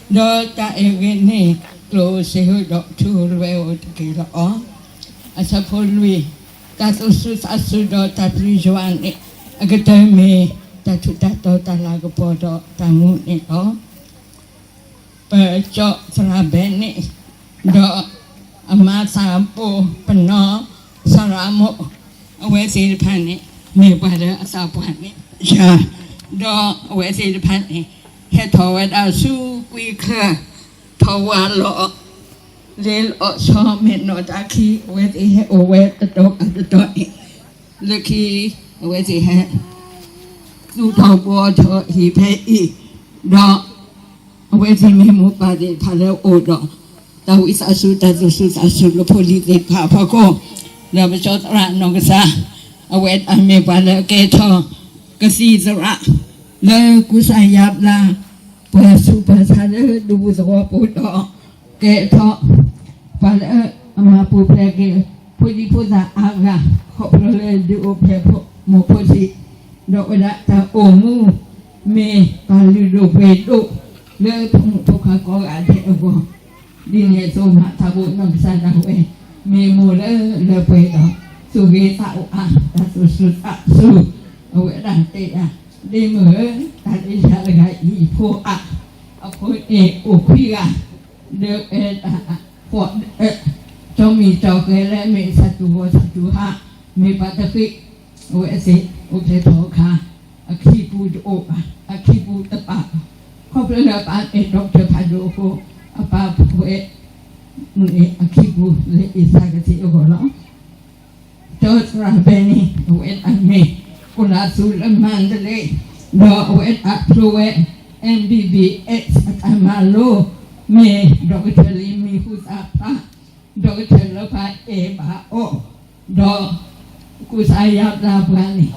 ဒီးတၢ်အဲၣ်ဂ့ၤန့ၣ် ကျိၣ်စ့ဟိဒီးထူလွဲအိၣ်တက့ၢ်လီၤ. အဆၢဖိလွံၢ်, တၢ်သူၣ်စူၤသးစူၤဒီးတၢ်ပျံၤယွၤန့ၣ် အကတၢၢ်မ့ၢ် တၢ်ထူးတၢ်တီၤ တၢ်လၤကပီၤဒီးတၢ်မူန့ၣ်လီၤ. ပကၠီသရၣ်ဘဲန့ၣ် ဒီးအမါသးဘိ ပနီၢ် သရၣ်မိၢ် အဝဲသ့ၣ်တဖၣ်န့ၣ် မ့ၢ်ပှၤလၢအသးပှၢ်န့ၣ်ယၤ, ဒီးအဝဲသ့ၣ်တဖၣ်န့ၣ် ဟဲထီၣ်ဝဲဒၣ်ဆူကွံာ်ချၢ ထီၣ်ဝးလီၤ လ့လီၤဆီ မ့ၢ်နီၢ်တၢ်ခံ အဝဲသ့ၣ်ဟဲအိၣ်ဝဲတတီၤဘၣ်တတီၤန့ၣ် လၢခံ အဝဲသ့ၣ်ဟဲ သူၣ်ထီၣ်ဘှီထီၣ်အံၤဖဲအံၤ, ဒီး အဝဲသ့ၣ်မ့ၢ်မိၢ်ပၢ်သ့ၣ်တဖၣ်လၢအအိၣ်ဒီး တၢ်ဝံသးစူၤ တၢ်သူၣ်စူၤသးစူၤလၢဖိလံၤသ့ၣ်တဖၣ်အဖီခိၣ်, ဒီးပကစၢ်သရၣ်နီၢ်ကစၢ်, အဝဲဒၣ်မ့ၢ်ပှၤလၢအကဲထီၣ် ကသံၣ်သရၣ် လၢကူစါယါဘျါ ပှၤဆူးပှၤဆါလၢဒူပူၤသဝီပူၤဒီး ကဲထီၣ် ပှၤလၢအမၤပူၤဖျဲးက့ၤ ဖိဒံဖိသၣ်အါဂၤ ခီဖျိလၢဒုးအိၣ်ဖျဲၣ်ဖိမိၢ်ဖိသ့ၣ်, ဒီးဝဲဒၣ်တၢ်အိၣ်မူ မ့ၢ်ပှၤလုၢ်ဒိၣ်ပှ့ၤဒိၣ် လၢဖိမုၣ်ဖိခွါကိးဂၤဒဲးအဂီၢ်, ဒ်န့ၣ်အသိးမၤတၢ်ဖိနီၢ်ကစၢ်ဒၣ်ဝဲ မ့ၢ်မိၢ်လၢလၢပှဲၤဒီး သူၣ်ဂ့ၤသးအိၣ်အါ တၢ်သူၣ်စူၤသးစူၤ, အဝဲဒၣ်တဲယၤ ဒ့မုၣ်ဧၢ, တၢ်လၢယၤတဂၤအံၤဖိအါ, အဖိန့ၣ်အိၣ်ခွံဂၤ, ဒီးအဲၣ်တၢ် ဖီၣ် ကၠီမံၤကၠီဃဲလၢမ့ၢ်ဆၣ်တူၢ်ဂီၤဆၣ်တူၢ်ဟါ, မ့ၢ်ပှၤတဃ့ၢ်, အဝဲသ့ၣ်အိၣ်ဖျဲၣ်ထီၣ်အခါ အခံပူၤတအိၣ်ဘၣ်, အခံပူၤတပာ်ဘၣ်, ခီဖျိလၢအပၢ်အဲၣ် doctor ဖးဒိၣ်အဃိ, အပၢ်ဖှဲ မုၢ်အ့ၣ်အခံပူၤလၢအ့ၣ်စၢ်ကသ့အဂီၢ်လီၤ. ဒီးသရၣ်ဘဲန့ၣ် အဝဲဒၣ်မ့ၢ် ကိလၤသူလၢမါဒလ့, ဒီးအဝဲဒၣ်ဖျိဝဲ MBBS အတၢ်မၤလိ, မ့ၢ် doctor လံမံၤဟူသၣ်ဖျါ, doctor လၢပှၤအဲၣ်ဘၣ်အီၤ, ဒီး ကူစါယါဘျါပှၤန့ၣ်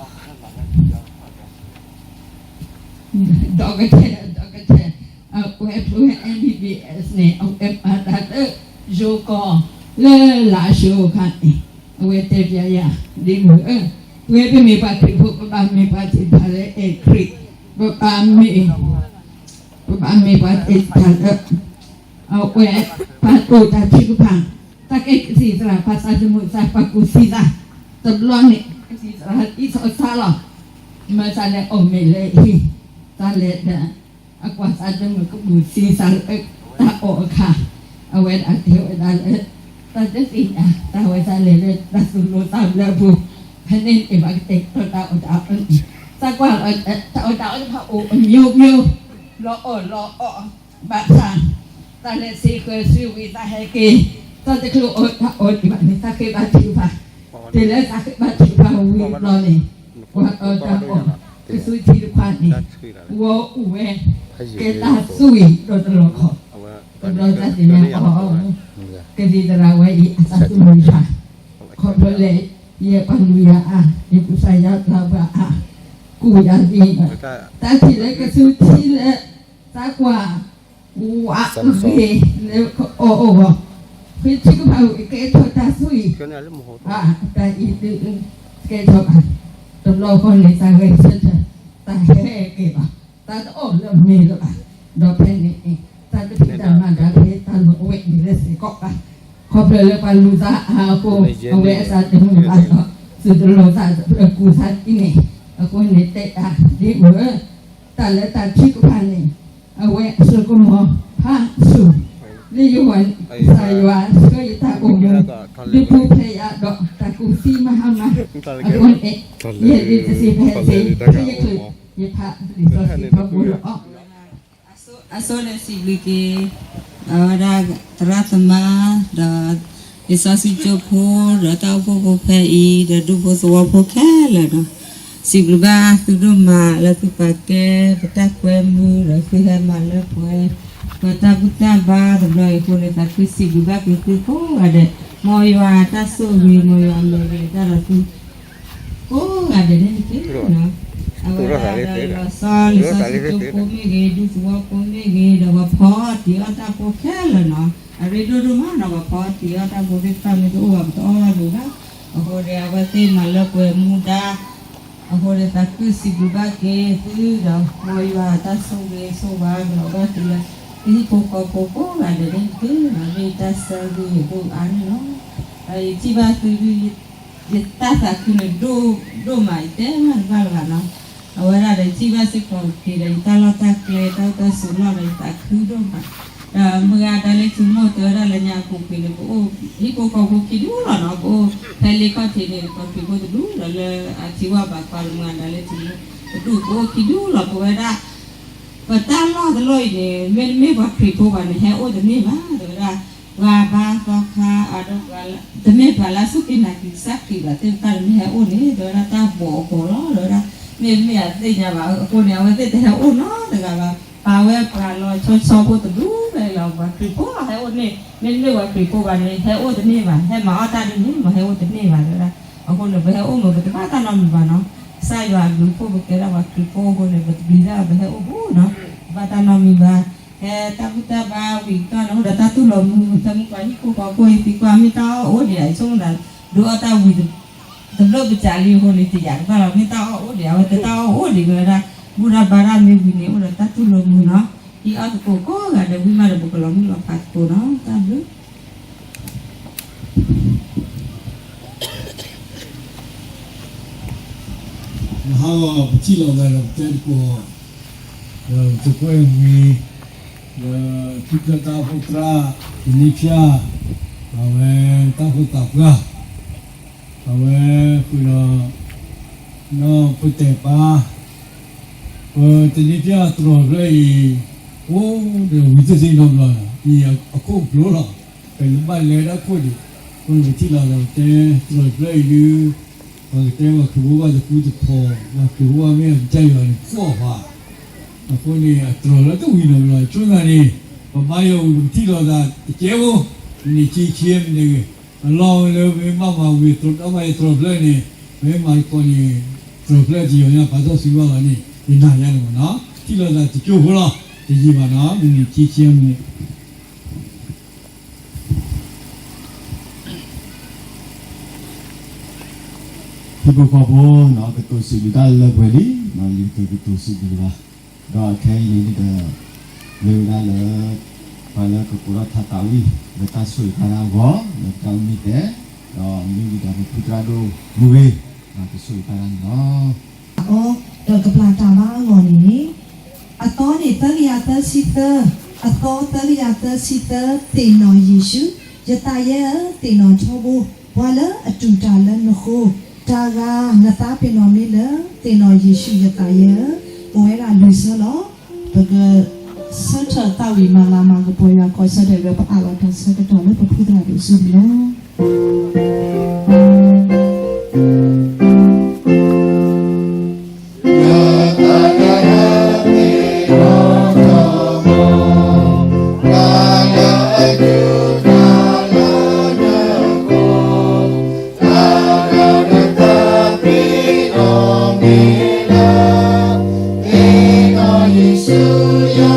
ဒီကထၢၣ် ဒီကထၢၣ် အဝဲဖျိဝဲ MBBS န့ၣ် အဝဲမၤတၢ်လၢ ယိၤကီၢ် လၢလၢၡိၤအခါန့ၣ် အဝဲတဲပျဲယၤ ဒ့မုၣ်ဧၢ, ပဝဲပမ့ၢ်ပှၤခရံာ်ဖိ ပဘၣ်မ့ၢ်ပှၤသ့ၣ်တဖၣ်လၢအဲၣ်ခရံာ်, ပဘၣ်မ့ၢ် ပဘၣ်မ့ၢ်ပှၤသ့ၣ်တဖၣ်လၢ အဝဲ ပှၤတိၢ်တၢ်ထုကဖၣ်, တၢ်ကဲကသံၣ်သရၣ် ပှၤသးသမူသး ပှၤကူၣ်သံသး, တဘျီန့ၣ် ကသံၣ်သရၣ်ဒ်သိးသးလီၤ, မၤသးလဲၤအီၣ်မ့ၤလၢဟံၣ်, သးလဲၤဒီး အကွၢ်သးသမူကကူၣ်သံသးလၢတၢ်အီၣ်အခါ, အဝဲဒၣ်တဲဝဲဒၣ်လၢ တၢ်တသ့ၣ်ညါ တၢ်ဝဲသးလဲၤလၢတၢ်သူၣ်လိသးဘျၢအပူၤ, ဖဲန့ၣ်န့ၣ် ဘၣ်ကတဲာ်ကတီၤတၢ်အီၣ်တၢ်အီန့ၣ်, သးကွၢ်လီၤ တၢ်အီၣ်တၢ်အီတဖၣ်အိၣ်အမျိုးမျိုး, လီၤအီၣ်လီၤအီၣ် ဘၣ်ဆၣ် တၢ်လဲၤသ့ဃၢၤဆူဝံၤ သးဟဲက့ၤ, တၢ်တချုးအီၣ်တၢ်အီဒံးဘၣ်န့ၣ် သးဃ့ဘါထုကဖၣ်, တုၤလၢသးဃ့ဘါထုကဖၣ်ဝံၤဘျီန့ၣ်, ပှၤအီၣ်တၢ်အီၣ် ကသူထံတခွးန့ၣ်, ဝီအိၣ်ဝဲ ကဲတၢ်သွံၣ်ဒီးတလီၤခီၣ်, တဘျီတၢ်သ့ၣ်ညါအီၤ, ကသံၣ်သရၣ်ဝဲအံၤ အသးသမူတဖၣ်, ခီဖျိလၢ ယပှၤလုၢ်ယၤအါ, ယကူစါယါဘျါပှၤအါ, ကူၣ်ယၤသ့, တၢ်ထံၣ်လၢကသူထံလၢ သးကွၢ် ဝးဂ့ၤလၢအီၣ်အဂီၢ်, ဖဲထုကဖၣ်ဝံၤ ကဲထီၣ်တၢ်သွံၣ်, တၢ်အံၤဒုး ကဲထီၣ်ဘၣ်, တဘျီဃီန့ၣ် သးဂဲၤဆၢထၢၣ်, တၢ်ဟဲက့ၤဘၣ်, တၢ်တအီၣ်လၢမ့ၤလၢၤဘၣ်, ဒီးဖဲန့ၣ် တၢ်တဖံးတၢ်မၤဒၣ်ဖဲတၢ်လီၢ်အဝဲအံၤလၢစ့ၢ်ကီးဘၣ်, ခီဖျိလၢပှၤလုၢ်သးအါအဃိ, အဝဲအသးတမုာ်ဘၣ်ဒီး သုတလိၤသး ကူၣ်သးဒ်န့ၣ်, အဃိန့ၣ်တဲတၢ်ဒ့မုၣ်ဧၢ, တၢ်လၢတၢ်ထုကဖၣ်န့ၣ် အဝဲအစိကမီၤဖးဆူၣ်, လၢယဂီၢ် ကစၢ်ယွၤဆှၢယတၢ်အိၣ်မူ ဒုးပူၤဖျဲးယၤဒီးတၢ်ကူၣ်သံမၤဟါမၢ်, အဃိန့ၣ် ယဲဒုးတသ့ဖဲသ့ ဖဲယချုး ယဖးလံာ်စီဆှံဖီခိၣ်လီၤ. အဆိန့ၣ်စံးဘျုးက့ၤ အဝဲဒၣ်သရၣ်သမါ ဒီး လံာ်စီဆှံကၠိဖိ ဒီးတၢ်အိၣ်ဖှိၣ်ဖိဖဲအံၤ ဒီးဒူဖိသဝီဖိခဲလၢာ်ဒီး စံးဘျုးဘၣ်သုဒိၣ်မးလၢသုပာ်ကဲပတၢ်ကွဲမုာ် ဒီးသုဟဲမၤလၢပှဲၤ ပတၢ်ဘူၣ်တၢ်ဘါတဘျီအံၤအဃိန့ၣ် သးခုစံးဘျုးဘၣ်က့ၤသုကိးဂၤဒဲး, မ်ယွၤအတၢ်ဆိၣ်ဂ့ၤ မ်ယွၤအမဲာ်ဂ့ၤတၢ်ဒီးသု ကိးဂၤဒဲးန့ၣ်တက့ၢ်. အဝဲဒၣ်ဒီးလီၤဆီလံာ်စီဆှံကၠိဖိမ့ၢ်ဂ့ၤ, ဒူသဝီဖိမ့ၢ်ဂ့ၤ, ဒီးပှၤဖီတံၢ်အီၣ်တၢ်ဖိခဲလၢာ်နီၤ, အရ့ဒိၣ်ဒိၣ်မးနီၤ, ပှၤဖီတံၢ်အီၣ်တၢ်ဖိသ့ၣ်တဖၣ်န့ၣ် တအိၣ်ဘၣ်ပတအီၣ်ဘၣ်ဒံးဘၣ်. အဃိဒီး အဝဲသ့ၣ်မၤလၢပှဲၤမူဒါ အဃိဒီးသးခုစံးဘျုးဘၣ်က့ၤသုဒီး မ်ယွၤအတၢ်ဆိၣ်ဂ့ၤဆိၣ်ဝါကလီၤဘၣ်က့ၤလၢ ပဟံၣ်ဖိဃီဖိကိးဂၤဒဲးန့ၣ်တက့ၢ်. မ့ၢ်တၢ်ဆၢဂ့ၤအဒိၣ်အါန့ၣ်လီၤ. ဒီးယထံၣ်ဘၣ်သု ယတၢ်သးခုန့ၣ်ဒိၣ်ဒိၣ်မး ယတဲမးတဘၣ်လၢၤဘၣ်နီၤ. အဝဲဒၣ်ဒီးထံၣ်ဘၣ်စ့ၢ်ကီးက့ၤဒီး ယတၢ်လီၢ်တၢ်ကျဲ တၢ်အိၣ်တၢ်ဆိးလီၢ်ဒီး ယသးခုဒိၣ်မး. ဒီးမုၢ်ဂၤဒၣ်လၢထံမိၢ်တဲဝဲဒၣ်လၢညါအပူၤကွံာ်န့ၣ် ပအိၣ်ဟံၣ်ဖိဃီဖိခံဒူၣ်လီၤနီၤ, ပအိၣ်ဖဲလ့ခီၣ်ထံးန့ၣ် ပှၤခရံာ်ဖိတဒူၣ်လီၤ လၢအထံဝၣ်ဘၣ်ကွၢ်လၢမုၢ်ဂၤဒၣ်လၢထံမိၢ်တဒူၣ် ပအိၣ်ခံဒူၣ်လီၤ. ပဝဲဒၣ် ပတၢ်လီၢ်တလီၢ်အံၤန့ၣ် မ့တမ့ၢ်ပှၤခရံာ်ဖိဘၣ်န့ၣ် ဟဲအိၣ်တန့ၢ်ဘၣ် တဲဝဲဒၣ်. ပှၤဘါသီခါ အဒီး တမ့ၢ်ပှၤလၢအစူၢ်က့ၤနာ်က့ၤကစၢ်ခရံာ်ဘၣ်သ့ၣ်တဖၣ်န့ၣ် မ့ၢ်ဟဲအိၣ်န့ၣ် တဲဝဲဒၣ် တၢ်ဘီၣ်အဂီၢ်လီၤ တဲဝဲဒၣ်. မ့ၢ်မ့ၢ်အသ့ၣ်ညါဘၣ် အဃိန့ၣ် အဝဲသ့ၣ်တဟဲအိၣ်နီတဂၤဘၣ်. ပာ်ဝဲပှၤလီၤဆီဆီဖိတဒူၣ်ဖဲအံၤလီၤ. ပှၤခရံာ်ဖိ ဟဲအိၣ်န့ၣ် မ့တမ့ၢ်ပှၤခရံာ်ဖိဘၣ်န့ၣ် ဟဲအိၣ်တန့ၢ်ဘၣ်, ဟဲမၤအီၣ်တၢ်ဒ်န့ၣ် မ့ၢ်ဟဲအိၣ်တန့ၢ်ဘၣ်ဝဲဒၣ်. အဃိန့ၣ် ပဟဲအိၣ်မ့ၢ်ပတဘၣ်တၢ်နီတမံၤဘၣ်နီၤ. ကစၢ်ယွၤအဘျုးအဖှိၣ် ပကဲဒၣ်ပှၤခရံာ်ဖိအဃိန့ၣ် ပတပျံၤတၢ်ပဟဲအိၣ်ဘူးနီၤ. ပဘၣ်တၢ်နီတမံၤဘၣ်. ဟဲတၢ်ဘူၣ်တၢ်ဘါဝံၤကတီၢ်န့ၣ် အိၣ်ဒီးတၢ်တူၢ်လိာ်မုာ် ဖဲမုၢ်ပှၤဟံၣ်ဖိဃီဖိအံၤသံကွၢ် မ့ၢ်တၢ်အီၣ်အိၣ်ဒံးဧါ ဆိကမိၣ်သး ဒုးအီၣ်တၢ်ဝံၤ တဘျီၣ်ပစးလံအဃိန့ၣ် တယာ်ကဘၣ်လီၤ. မ့ၢ်တၢ်အီၣ်အိၣ်ဒံး အဝဲသ့ၣ်တၢ်အီၣ်အိၣ်ဒံးဝဲဒၣ် ဘူၣ်တၢ်ဘါတၢ်မ့ၢ်ဝံၤန့ၣ် အိၣ်ဒီးတၢ်တူၢ်လိာ်မုာ်နီၤ. ဟံးအီၣ်သကိးကိးဂၤဒဲးဝံၤမးဒီး ပကလီၤမုၢ်လီၤဖးသကိးနီၤ. တၢ်ဘျုး နဟါလီၤ ပထံၣ်လိာ်သးဒီးပတဲသကိး ဒီးသုးကွဲမံၤ ဒီးထံချၢတၢ်အိၣ်ဖှိၣ်သရၣ် တနံၤဖၠၣ် အဝဲတၢ်အိၣ်ဖှိၣ်သးပှၢ် အဝဲဃုာ်ဒီး နီၢ်ဖိတဲာ်ပၢ် ပတနံၤဖၠၣ်တြီၤဖျၢၣ်အံၤ အိၣ်ဒီးဝံၤတသ့နီတဘျီလီၤ. အံၤအခိၣ်ဖျိလီၤ. ပဘၣ်လဲၤဒၣ်ခိၣ်ဒံး အဃိန့ၣ် ပထံၣ်လိာ်သးပတဲတြီၤဖျၢၣ်အံၤဒုး ပှၤကတဲပှၤခရံာ်ဖိဘၣ်တကူတဖီၣ် ပှၤခရံာ်ဖိဘၣ်မ့ၢ်အကစၢ်ယွၤန့ၣ် သီၣ်ပှၤ အဃိန့ၣ် အတြီၤလၢတဝံၤနီတဘျီ ဆိကမိၣ်သးန့ၣ် ပဘါယွၤဝံၤ ပထံၣ်လိာ်သးတကဲဖိ မနံၤခံဆံမနံၤဂ့ၤ အလီၢ်လၢပမ့ၢ်ဘၣ်မၤဝံၤ တြီတၢ်ဘၣ်ယတြီၤဖျၢၣ်န့ၣ် ပမ့ၢ်မၤသကိးန့ၣ် တြီၤဖျၢၣ်တယီၤညါ ပာ်ထီၣ်စုဘၣ်လီၤန့ၣ် ယနာ်ညါန့ၣ်မ့ၢ်နီၤ ထံၣ်လိာ်သးတကဲဖိလီၤ တယံာ်ဘၣ်နီၤ မနံၤခံဆံမနံၤ ဟံၣ်ဖိဃီဖိနီၤ ကတိၤစံးဘျုးတၢ်လၢပှဲၤလံနီၤ လံာ်ကတိၤစံးဘျုးဘၣ် ဒီးအခဲအံၤန့ၣ်ဒီး မ့ၢ်ဝဲဒၣ်လၢ ပှၤလၢကကိးထီၣ်ထါသးဝံၣ် လၢတၢ်ဆိၣ်ဂ့ၤတၢ်ဒၣ်အဂီၢ် လၢပတၢ်အိၣ်မူတဲ ဒီးမ့ၢ်ဝံၤဒီးပဖုသရၣ်ဒိၣ်မူဂ့ၤ ကဆိၣ်ဂ့ၤတၢ်ဒၣ်န့ၣ်လီၤ. အီ ဒီးကပျၢ်တၢ်ဘါအဂီၢ်န့ၣ်န့ၣ် အသီန့ၣ်သၢကယၤသၢဆံသၢ, အသီသၢကယၤသၢဆံသၢ, သ့ၣ်နီၣ်ယ့ၣ်ၡူး, ယသးယဲဧၢ, သ့ၣ်နီၣ်ထီဘိ, ပှၤလၢအတူၢ်တၢ်လၢနဃိ, တၢ်ဂၤနသးပ့ၤနီၣ်မ့ၢ်လၢ သ့ၣ်နီၣ်ယ့ၣ်ၡူး ယသးယဲဧၢ, အိၣ်ဝဲဒၣ်လွံၢ်ဆၢလီၤ. ပကဆၢထၢၣ်သးဝံၣ်မၤလၤမၤကပီၤယွၤကီၢ်ဆၢထၢၣ်လၢပအးလီၤတၢ်ဆၢကတီၢ်လၢပဖုသရၣ်ဒိၣ်စုပူၤလီၤ. ခဲမ့ၢ် ထံဖိကီၢ်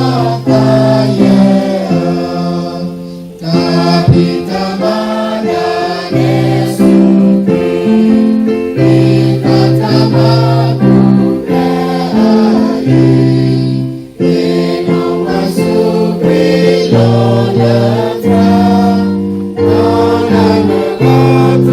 ဖိ ဒူဖိထၢဖိ လၢအိၣ်လၢတၢ်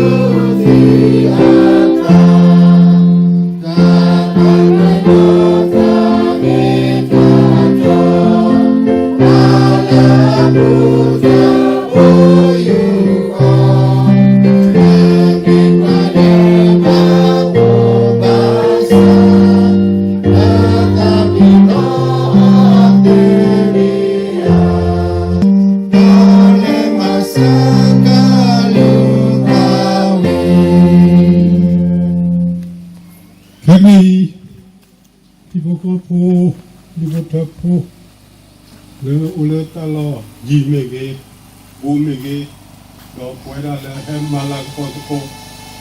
လီၢ်ယံၤမ့ၢ်ဂ့ၤ, ဘူးမ့ၢ်ဂ့ၤ, ဒီးပဝဲဒၣ်လၢဟဲမၤလၤကပီၤသကိး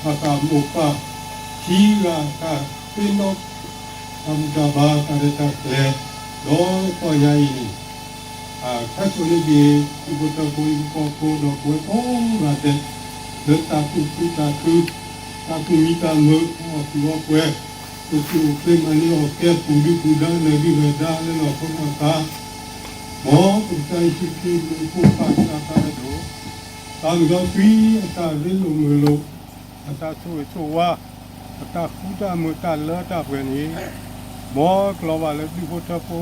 ဘၣ်ဃးမိၢ်ပၢ် ခံဂၤတၢ်သ့ၣ်နီၣ် တၢ်ဘူၣ်တၢ်ဘါ တၢ်ရဲၣ်တၢ်ကျဲၤ ဒီးတကတီၢ်ညါအံၤန့ၣ် အခဲကိာ်န့ၣ်က့ၤ ဒူဖိထၢဖိ ဒူဖိကီၢ်ဖိ ဒီးပဝဲကိးဂၤဒဲး လၢတၢ်သူၣ်ခုသးခု တၢ်သူၣ်မံသးမုာ် အီၣ်ကုးအီပှဲၤ ပသူၣ်အိၣ်ချ့မၤန့ၢ်အီၣ်ကဲ ပူၤဒုၣ်ပူၤဒါ နၢၤဒုၣ်နၢၤဒါ လၢလီၢ်ခိနီၢ်သး မ်ပကစၢ်ယ့ၣ်ၡူးခရံာ် ဘျုးဖှိၣ်ပၢ်သးသးဒိၣ် တၢ်မုၢ်ဒီးသွံ အတၢ်ရ့လိာ်မုာ်လိာ် အတၢ်ဆိၣ်ဂ့ၤဆိၣ်ဝါ အတၢ်ဃူတၢ်မုာ်တၢ်လၢတၢ်ပှဲၤန့ၣ် မ်ကလီၤဘၣ်လၢဒူဖိထၢဖိ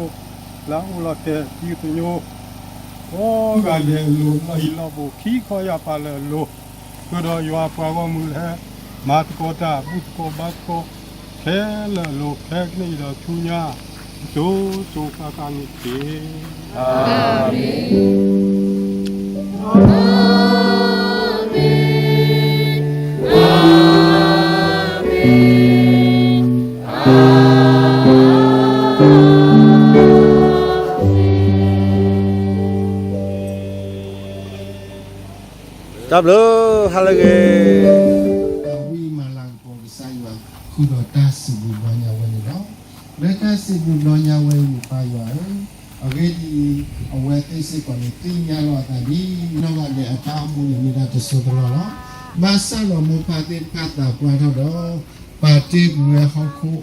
လၢအအိၣ်လီၤတဲာ်သံသညိ ကိးဂၤဒဲးအလိၤ လီၢ်ဟံၣ်လီၢ်ဘူး ခံခီယၢ်ဖးလၢအလိၤ ဃုာ်ဒီးယွၤပှၤဂီၢ်မုၢ်လၢ မၤသကိးတၢ် ဘူၣ်သကိးဘါသကိး ခဲလၢာ်အလိၤ ခဲကနံၣ်အံၤဒီးဆူညါ ကတိၤစိၤဃၣ်ဃၣ်န့ၣ်တက့ၢ်. အၤမ့ၣ်, အၤမ့ၣ်, အၤမ့ၣ်, အၤ တၢ်ဘျုး ဟါလၢအဂ့ၤ, တၢ်ဝံမၤလၤကပီၤကစၢ်ယွၤ ဃုာ်ဒီးတၢ်စံးဘျုးဘျီညါဝဲန့ၣ်လီၤ. လၢတၢ်စံးဘျုးဘျီညါဝဲအံၤန့ၣ် ပၢ်ယွၤဧၢ, အဂ့ၢ်ဒ်အံၤ, အဝဲသ့ၣ်စ့ၢ်ကီးန့ၣ် သ့ၣ်ညါလီၤအသးဒ်နီၢ်ဂၤဒဲးအတၢ်အိၣ်မူန့ၣ် မ့ၢ်ဒၣ်တစိၢ်တလီၢ်လီၤ. ဘၣ်ဆၣ်ဒီးမိၢ်ပၢ်သ့ၣ်တဖၣ်သးပှၢ်ထီၣ်ဒီး ပာ်တ့ၢ်ကွံာ်ဝဲဟီၣ်ခိၣ်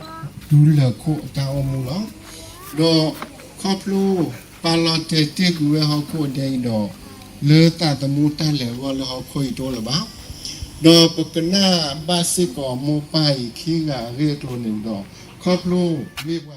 တုၤလၢာ်ခိၣ်အတၢ်အိၣ်မူလီၤ. ဒီးခီဖျိ ပာ်လီၤတဲာ်တ့ၢ်ကွံာ်ဝဲဟီၣ်ခိၣ်ဒဲအံၤဒီး လၢသးသမူတၢ်လဲၤဂီၢ်လၢဟီၣ်ခိၣ်အံၤတအိၣ်လၢၤဘၣ်. ဒီးပကနၣ်ဘၣ်စ့ၢ်ကီးမိၢ်ပၢ်အံၤခံဂၤအဂ့ၢ်အကျိၤန့ၣ်ဒီး ခီဖျိမ့ၢ်ပှၤ